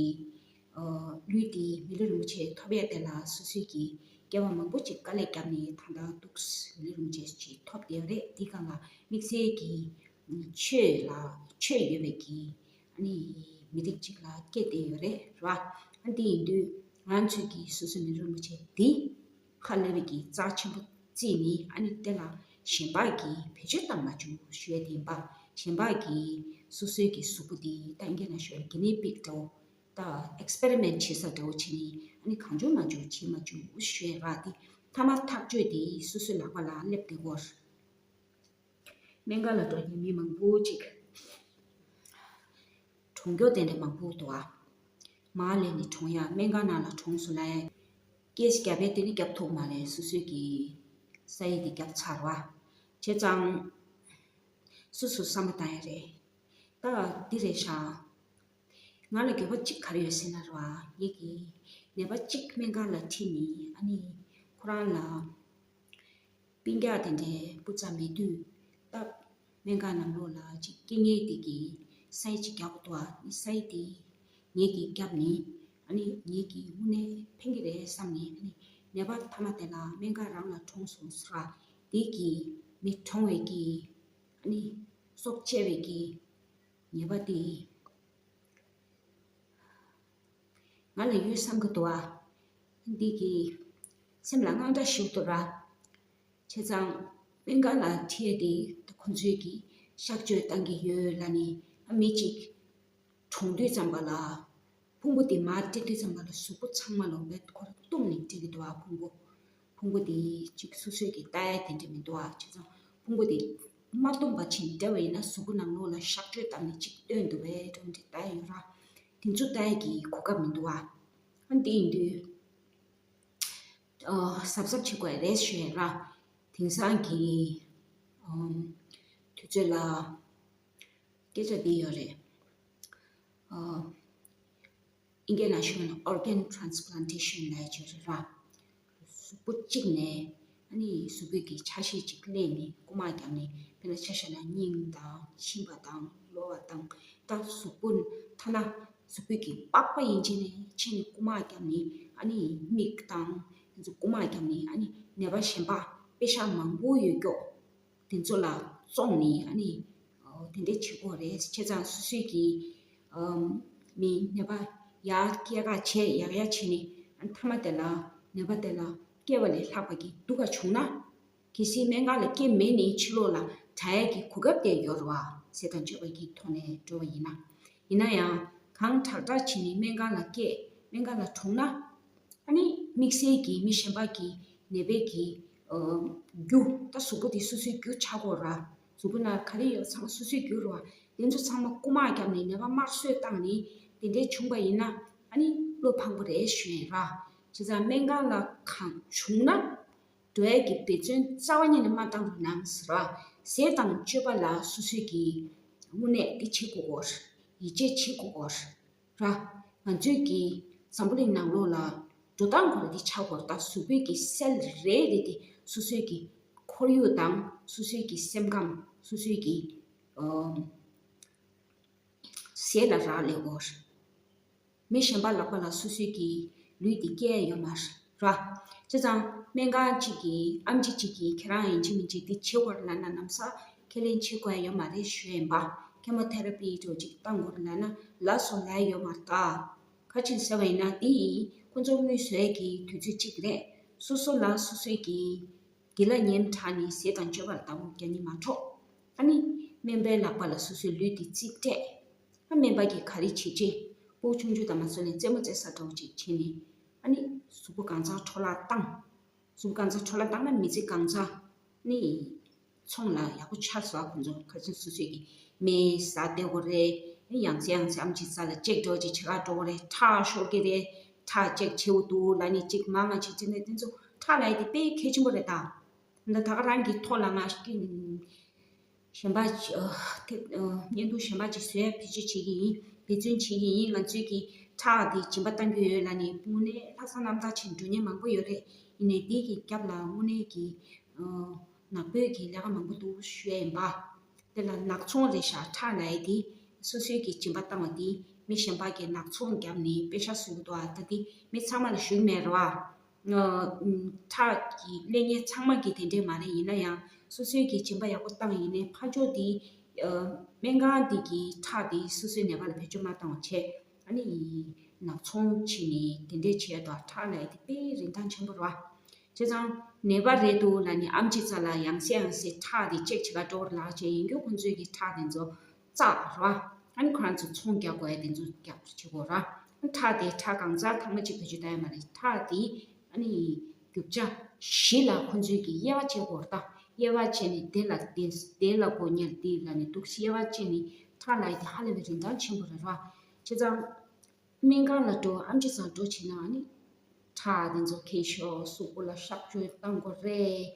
ལུས་འདི་མི་ལུས་རིན་པོ་ཆེ་ཐོབ་ཡས་དེ་ལ་སོ་སོའི་གི་སྐྱེ་བ་མང་པོ་ཅིག་དཀའ་ལས་བརྒྱབ་ནས་ད་ལྟ་འདུག་མི་ལུས་རིན་པོ་ཆེ་ཅིག་ཐོབ་བསྡད་ཡོད་རེད། འདི་སྒང་ལ་དམིགས་བསལ་གྱི་ཆོས་ལ་ཆོས་ཡོད་པའི་གི་ཨ་ནི་མི་རིགས་ཅིག་ལ་སྐྱེས་བསྡད་ཡོད་རེད་ར། ཨ་འདི་ཡིན་དུས་ང་ཚོས་གི་སོ་སོའི་མི་ལུས་རིན་པོ་ཆེ་འདི་ཁ་སླེབས་པའི་གི་རྩ་ཆེན་པོ་བརྩིས་ནས་ཨ་ནི་དེ་ལ་གཞན་པ་གི་བེད་སྤྱོད་བཏང་མ་བཅུག་ཞུ་ཡས་དེ་ཡིན་པ། གཞན་པ་གི་སོ་སོའི་གི་གཟུགས་པོ་འདི་ད་ཨིན་སྐད་ནང་ཞུ་ཡ་གི་ནི་པིག་འདྲ་བོ། ད་ཨེགས་པེ་རི་མེན་ཊི་བྱེད་ས་འདྲ་བོ་བྱས་ནས་ཨ་ནི་གང་བྱུང་མང་བྱུང་བྱེད་མ་བཅུག་ཞུ་ཡ་ར། དེ་མཐའ་མ་ཐག་གཅོད་དེ་སོ་སོའི་ལག་པ་ལ་སླེབས་བསྡད་ཀྱི་ཡོད་རེད། སྨན་ཁང་ལ་འགྲོ་མཁན་མི་མང་པོ་ཅིག་གྲོངས་རྒྱུ་དེ་འདྲ་མང་པོ་འདུག་ཨ། མར་ལས་ནས་གྲོངས་ཡ། སྨན་ཁང་ནང་ལ་གྲོངས་སོང་ལབ་ཡ། སྐད་ཅིག་བརྒྱབ་པས་དེ་ནི་བརྒྱབ་ཐུབ་མ་རེད། སོ་སོའི་གི་ས་ཡིག་དེ་བརྒྱབ་ཚར་བ། བྱས་ཙང་སོ་སོ་བསམ་བློ་བཏང་ཡ་རེད། ད་འདི་རེད་ཤག་ང་ལ་འགྱོད་པ་གཅིག་ག་རེ་ཡོད་ཟེར་ན་ར། ངེད་ཀྱི་ནད་པ་གཅིག་སྨན་ཁང་ལ་ཁྲིད་ནས་ཨ་ནི་ཁོ་རང་ལ་སྤུན་ཀྱག་དེ་འདྲའི་སྤུ་ཙམ་མེད་དུས་ད་སྨན་ཁང་ནང་ལོགས་ལ་ཅིག་སྐྱེ་ངེས་དེ་གི་ས་ཡིག་ཅིག་རྒྱག་དགོས་འདུག་ཨ་ནི་ས་ཡིག་དེ་ངེད་ཀྱིས་བརྒྱབ་ནས་ཨ་ནི་ངེད་ཀྱི་དངོས་གནས་ཕན་གྱི་རེད་བསམ་ནས་ཨ་ནི་ནད་པ་མཐའ་མ་དེ་ལ་སྨན་ཁང་རང་ལ་གྲོངས་སོང་ཟེར་ར། དེ་གི་མི་གྲོངས་པའི་གི་ཨ་ནི་སྲོག་བཅད་པའི་གི་ཉེས་པ་དེ་ང་ལ་ཡོད་བསམ་གི་འདུག་ཨ། འདི་གི་སེམས་ལ་དངངས་སྐྲག་ཞིག་འདུག་ར། བྱས་ཙང་སྨན་ཁང་ལ་ཁྲིད་དེ་ད་ཁོ་ཚོས་ཀྱི་གཤག་བཅོས་བཏང་གི་ཡོད་ལབ་ནས་ཨ་མི་གཅིག་གྲོངས་དུས་ཙམ་པ་ལ་ཕུང་པོ་དེ་མར་སྤྲད་དུས་ཙམ་པ་ལ་གཟུགས་པོ་ཚང་མ་ལ་བེད་ཁོ་རང་བཏུམས་ནས་སྤྲད་ཀྱི་འདུག་ཨ། ཕུང་པོ་ཕུང་པོ་དེ་གཅིག་སོ་སོས་ཀྱི་ལྟ་ཡ་དེ་འདྲ་མི་འདུག་ཨ། བྱས་ཙང་ཕུང་པོ་དེ་མ་བཏུམས་པ་ཅིག་འདྲ་བ་ཡིན་ན་གཟུགས་པོ་ནང་ལོགས་ལ་གཤག་བཅོས་བཏང་ནས་གཅིག་བཏོན་འདུག་པས་འགྲོ་འདྲ་ལྟ་ཡ་ཡོད་ར། དེ་ཚོ་ལྟ་ཡ་གི་གོ་སྐབས་མི་འདུག་ཨ། ཨ་འདི་ཡིན་དུས་གཟབ་གཟབ་བྱེད་དགོས་རེད་ཞུ་ཡ་ར། དེང་སང་གི་དུས་ཚོད་ལ་སྐད་ཆ་འདི་ཡོད་རེད། ཨིན་སྐད་ནང་ཞུས་ན་organ transplantation ལབ་ཡ་ཅིག་རེད་ར། གཟུགས་པོ་གཅིག་ནས་ཨ་ནི་གཟུགས་པོའི་གི་ཆ་ཤས་ཅིག་ལེན་ནས་རྐུ་མ་བརྒྱབ་ནས་དཔེར་ན་ཆ་བཞག་ན་སྙིང་དང་མཆིན་པ་དང་གློ་བ་དང་ད་གཟུགས་པོ་ཐ་ན་གཟུགས་པོའི་གི་པགས་པ་ཡིན་གཅིག་ནས་ཕྱིན་ནས་རྐུ་མ་བརྒྱབ་ནས་ཨ་ནི་མིག་དང་དེ་ཚོ་རྐུ་མ་བརྒྱབ་ནས་ཨ་ནི་ནད་པ་གཞན་པ་པེ་ཤག་མང་པོ་ཡོད་ཀྱོག་དེ་ཚོ་ལ་བཙོང་ནས་ཨ་ནི་དེ་འདྲས་བྱེད་དགོས་རེད། བྱས་ཙང་སོ་སོའི་གི་མི་ནད་པ་ཡར་སྐྱེལ་ག་བྱས་ཡག་ཡག་བྱས་ནས་ཨ་ནི་མཐའ་མ་དེ་ལ་ནད་པ་དེ་ལ་སྐྱེལ་བ་ལས་ལྷག་པ་གི་སྡུག་ག་བྱུང་ན་གལ་སྲིད་སྨན་ཁང་ལ་སྐྱེལ་མེད་ནའི་ཕྱི་ལོགས་ལ་དྲག་ཡག་གི་གོ་སྐབས་དེ་ཡོད་རེད་བ། ཟས་དང་སྤྱོད་པ་གི་ཐོག་ནས་འགྲོ་བ་ཡིན་ན། ཡིན་ན་ཡང་གང་དྲག་དྲག་བྱས་ནས་སྨན་ཁང་ལ་སྐྱེལ་སྨན་ཁང་ལ་གྲོངས་ན། ཨ་ནི་དམིགས་བསལ་གྱི་མི་གཞན་པ་གི་ནད་པའི་གི་རྒྱུ་ད་གཟུགས་པོ་དེ་སོ་སོའི་རྒྱུ་ཆགས་ཀྱི་ཡོད་ར། གཟུགས་པོ་ནང་ག་རེ་ཡོད་ཚང་མ་སོ་སོའི་རྒྱུ་རེད་བ། དེ་ཚོ་ཚང་མ་རྐུ་མ་བརྒྱབ་ནས་ནད་པ་དམར་གསོད་བཏང་ནས་དེ་འདྲའི་བྱུང་པ་ཡིན་ན་ཨ་ནི་བློ་ཕངས་པོ་རེད་ཞུ་ཡིན་ར། བྱས་ཙང་སྨན་ཁང་ལ་གང་བྱུང་ན་འགྲོ་ཡས་ཀྱི་འབད་བརྩོན་རྩ་བ་ཉིད་ནས་མ་བཏང་རོགས་གནང་ཟེར་བ། ཟས་དང་སྤྱོད་པ་ལ་སོ་སོའི་གི་དངོས་གནས་འདི་བྱེད་དགོས་ཀྱི་ཡོད་རེད། ཡིད་ཆེས་བྱེད་དགོས་ཀྱི་ཡོད་རེད། ར། ང་ཚོའི་གི་འཛམ་བུ་གླིང་ནང་ལོགས་ལ་འགྲོ་སྟངས་ཁོ་ར་དེ་ཆགས་ཀྱི་ཡོད་རེད། ད་གཟུགས་པོའི་གི་སེལ་རེ་རེ་དེ་སོ་སོའི་གི་ཁོར་ཡུག་དང་སོ་སོའི་གི་སེམས་ཁམས་ སོ་སོའི་གི་ཨ་ཟས་ལ་རག་ལས་གོ། མི་གཞན་པ་ལག་པ་ལ་སོ་སོའི་གི་ལུས་འདི་སྐྱེལ་ཡོད་མ་རེད། བྱས་ཙང་སྨན་ཁང་གཅིག་གི་ཨམ་ཆི་གཅིག་གིས་ཁྱེད་རང་ཡིན་གཅིག་མིན་གཅིག་འདི་བྱེད་དགོས་རེད་ལབ་ན་ལམ་སང་ཁས་ལེན་བྱེད་དགོས་ཡ་ཡོད་མ་རེད་ཞུ་ཡ་ཡིན་པ། ཁེ་མོ་ཐེ་ར་པི་འདྲ་བོ་ཅིག་བཏང་དགོས་རེད་ལབ་ན་ལབ་སོང་ལབ་ཡ་ཡོད་མ་རེད་ད། ག་ཅི་ཟེར་བ་ཡིན་ན་འདི་ཁོ་ཚོ་དངུལ་བཟོ་ཡ་གི་དུས་ཚོད་གཅིག་རེད། སོ་སོ་ལ་སོ་སོའི་གི་འདི་ལ་ཉེམ་དྲག་ནས་ཟས་དང་སྤྱོད་པར་ལྟ་བུ་རྒྱག་ནི་མ་འཕྲོག་ཨ་ནི་སྨན་པའི་ལག་པ་ལ་སོ་སོའི་ལུས་འདི་རྩིས་སྤྲད། ཨ་སྨན་པ་གིས་ག་རེ་བྱེད་ཅེས་སྤུ་གུ་ཆུང་ཆུང་དང་མ་སོ་ནས་རྩེད་མོ་རྩེ་ས་འདྲ་བོ་ཅིག་བྱས་ནས་ཨ་ནི་གཟུགས་པོ་གང་ཚང་འཕྲོ་བརླག་བཏང་། གཟུགས་པོ་གང་ཚང་འཕྲོ་བརླག་བཏང་ན་མི་ཚེ་གང་ཚང་ནི་ཚོང་ལ་ཡག་པོ་ཆགས་སོ། ཁོང་ཚོ་ཁ་ཆེམས་སོ་སོས་ཀྱི་མི་ཟ་བདེ་བོ་རེད། ཡང་སེ་ཡང་སེ་ཨམ་ཆི་རྩ་ལ་ཅེག་འགྲོ་ཅིག་བྱེད་ག་འགྲོ་བོ་རེད། ཁྲག་ཤོར་གི་རེད། ཁྲག་ཅེག་བྱེད་འུ་འདུག་ལ་ནི་ཅིག་མང་ང་ཅིག་ཅི་ནས་དེ་ཚོ་ཁྲག་ལ་ཡི་དེ་དཔེ་གལ་ཆེན་པོ་རེད་ད། ད་ད་ག་རང་གི་ཐོག་ལ་ང་ཤི་གཞན་པ་ཅི་ཨ་དེ་ཨ་བརྙན་ཐུང་གཞན་པ་ཅིག་བཟོས་བེད་སྤྱོད་བྱེད་ཀྱི་ཡིན། འབད་བརྩོན་བྱེད་ཀྱི་ཡིན། ང་ཚོའི་གི་ཁྲག་དེ་སྦྱིན་པ་གཏང་རྒྱུ་ཡོད་ལ་ནི་དངོས་གནས་ལྷག་བསམ་རྣམ་དག་བྱེད་འགྲོ་མཁན་མང་པོ་ཡོད་རེད། ཡིན་ནའི་དེ་གི་རྒྱབ་ལ་དངོས་གནས་ཀྱི་ཨ་ནག་པོའི་གི་ལས་ཀ་མང་པོ་འདུག་ཞུ་ཡ་ཡིན་པ། དེ་ལ་ནག་ཚོང་རེད་ཤག་ཁྲག་ལ་ཡི་དེ་སོ་སོའི་གི་སྦྱིན་པ་བཏང་བ་དེ་མི་གཞན་པ་གི་ནག་ཚོང་བརྒྱབ་ནས་པེ་ཤག་བཟོ་གི་འདུག་ཨ་ད་དེ་མི་ཚང་མ་ལ་ཞུ་གི་མེད་རེད་བ། ཨ་ཁྲག་གི་ལེན་མཁན་ཚང་མ་གི་དེ་འདྲས་མ་རེད། ཡིན་ན་ཡང་སོ་སོའི་གི་སྦྱིན་པ་ཡག་པོ་བཏང་ཡིན་ནའི་ཕར་ཕྱོགས་དེ་ཨ་སྨན་ཁང་དེ་གི་ཁྲག་དེ་སོ་སོའི་ནད་པ་ལ་བེད་སྤྱོད་མ་བཏང་བ་བྱས། ཨ་ནི་ནག་ཚོང་བྱས་ནས་དེ་འདྲས་བྱས་དང་ཁྲག་ལ་ཡི་དེ་དཔེ་རིན་ཐང་ཆེན་པོ་རེད་བ། བྱས་ཙང་ནད་པ་རེད་འདུག་ལབ་ནས་ཨམ་ཆི་རྩ་ལ་ཡང་སེ་ཡང་སེ་ཁྲག་དེ་ཅེག་བྱེད་ག་འགྲོ་བར་ལག་བྱས་ཡིན་རྒྱུ་ཁོང་ཚོའི་གི་ཁྲག་དེ་ཚོ་བཙགས་རེད་བ། ཨ་ནི་ཁོ་རང་ཚོ་ཚོང་རྒྱག་དགོས་ཡ་དེ་ཚོ་རྒྱག་བྱེད་དགོས་ར། ཁྲག་དེ་ཁྲག་གང་ཚང་ཐང་མ་གཅིག་བེད་སྤྱོད་བཏང་ཡ་མ་རེད། ཁྲག་དེ་ཨ་ནི་རྒྱུ་ཆ་བཞི་ལ་ཁོ་ཚོས་ཀྱི་དབྱེ་བ་ཕྱེ་དགོས་ར། ད་དབྱེ་བ་ཕྱེ་ནས་དེ་ལ་དེ་དེ་ལ་དགོས་མཁན་དེ་ལ་ནི་འདུག་དབྱེ་བ་ཕྱེ་ནས་ཁྲག་ལ་ཡི་དེ་ཧ་ལས་པའི་རིན་ཐང་ཆེན་པོ་རེད་ར། བྱས་ཙང་སྨན་ཁང་ལ་འགྲོ་ཨམ་ཆི་ཚང་འགྲོ་བྱེད་ན་ཨ་ནི་ཁྲག་དེ་ཚོ་འཁྱེར་ཤོག་གཟུགས་པོ་ལ་གཤག་བཅོས་བཏང་དགོས་རེད།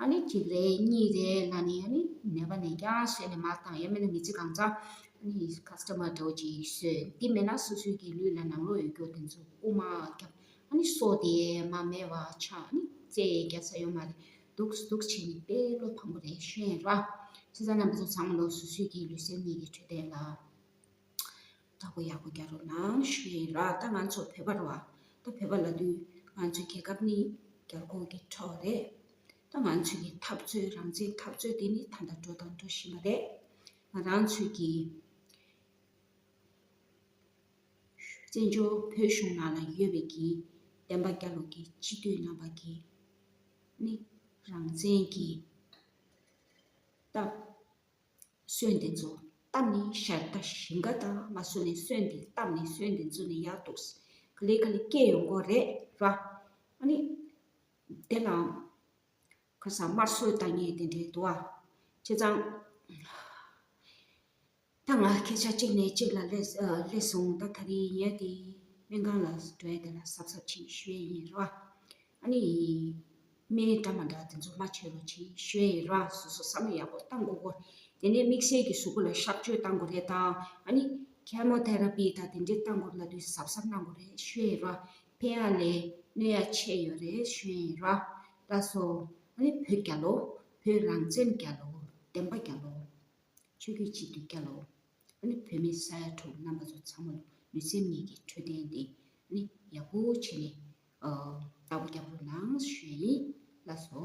ཨ་ནི་གཅིག་རེད་གཉིས་རེད་ལབ་ནས་ཨ་ནི་ནད་པ་ནས་ཀྱང་བཟོས་ནས་མར་བཏང་། ཡང་མིན་ན་མི་ཚེ་གང་ཚང་ཨ་ནི་ཁ་སི་ཊ་མར་འདྲ་བོ་ཅིག་བཟོས། འདི་མེད་ན་སོ་སོའི་གི་ལུས་ལ་ནང་ལོགས་ཡོད་རྒྱུ་དེ་ཚོ་རྐུ་མ་བརྒྱབ། ཨ་ནི་སོ་དེ་མར་མེད་པ་ཆགས། ཨ་ནི་རྩེ་རྒྱག་ས་ཡོད་མ་རེད། འདུག་འདུག་བྱས་ནས་དཔེ་བློ་ཕམ་པོ་རེད་ཤོད་ཡིན་ར། བྱས་ཙང་རྣམ་པ་ཚོ་ཚང་མ་ལོ་སོ་སོའི་གི་ལུས་སེམས་གཉིས་ཀྱི་འཕྲོད་བསྟེན་ལ་བདག་པོ་ཡག་པོ་རྒྱག་རོགས་གནང་ཞུ་ཡིན་ར། ད་ང་ཚོ་བོད་པ་རེད་བ། ད་བོད་པ་ལབ་དུས་ང་ཚོའི་རྒྱལ་ཁབ་ནི་རྒྱལ་ཁོངས་ཀྱི་ཐོག་རེད། ད་ང་ཚོའི་གི་འཐབ་རྩོད་རང་བཙན་འཐབ་རྩོད་དེ་ནི་ད་ལྟ་འགྲོ་དང་འགྲོ་བཞིན་པ་རེད། ང་རང་ཚོའི་གི་བཙན་བྱོལ་བོད་གཞུང་ནང་ལ་ཡོད་པའི་གི་བསྟན་པ་རྒྱལ་ལོ་གི་སྤྱི་འཐུས་རྣམ་པ་གི་ནི་རང་བཙན་གྱི་སྟབས་སོན་དེ་ཚོ་བཏབ་ནས་ཤར་ད་ཞིང་ཁ་དང་མ་སོ་ནས་སོན་དེ་བཏབ་ནས་སོན་དེ་ཚོ་ནས་ཡར་འདུག་ག་ལེ་ག་ལེ་སྐྱེ་ཡོང་གི་རེད་ར། ཨ་ནི་དེ་ལའང་ཁ་སང་དམར་གསོད་བཏང་མཁན་དེ་འདྲའི་འདུག་ཨ། བྱས་ཙང་ད་ང་སྐད་ཆ་གཅིག་ནས་གཅིག་ལ་སླེབས་ཨ་སླེབས་སོང་། ད་ད་རེས་ཡིན་ཡ་དེ་སྨན་ཁང་ལ་འགྲོ་ཡ་དེ་ལ་གཟབ་གཟབ་བྱེད་ཞུ་ཡ་ཡིན་ར། ཨ་ནི་སྨན་འདྲ་མ་འདྲ་དེ་ཚོ་མ་བྱེད་རོགས་བྱེད་ཞུ་ཡ་ཡིན་ར། སོ་སོ་བསམ་བློ་ཡག་པོ་བཏང་དགོས་གོ། དེ་ནས་དམིགས་བསལ་གྱི་གཟུགས་པོ་ལ་གཤག་བཅོས་བཏང་དགོས་རེད་ད། ཨ་ནི་ཁེ་མོ་ཐེ་ར་པི་དང་དེ་འདྲས་བཏང་དགོས་ལབ་དུས་གཟབ་གཟབ་གནང་དགོས་རེད་ཞུ་ཡ་ཡིན་ར། ཕན་ཡ་ལས་གནོད་ཡ་ཆེ་ཡོད་རེད་ཞུ་ཡ་ཡིན་ར། ལགས་སོ། ཨ་ནི་བོད་རྒྱལ་ལོ། བོད་རང་བཙན་རྒྱལ་ལོ། བདེན་པ་རྒྱལ་ལོ། ཆོས་བརྒྱུད་སྤྱི་འཐུས་རྒྱལ་ལོ། ཨ་ནི་བོད་མི་ས་ཡ་དྲུག་རྣམ་པ་ཚོ་ཚང་མ་ལ་ལུས་སེམས་གཉིས་ཀྱི་འཕྲོད་བསྟེན་དེ་ཨ་ནི་ཡག་པོ་བྱས་ནས་ཨ་བདག་པོ་རྒྱབ་རོགས་གནང་ཞུ་ཡ་ཡིན། ལགས་སོ།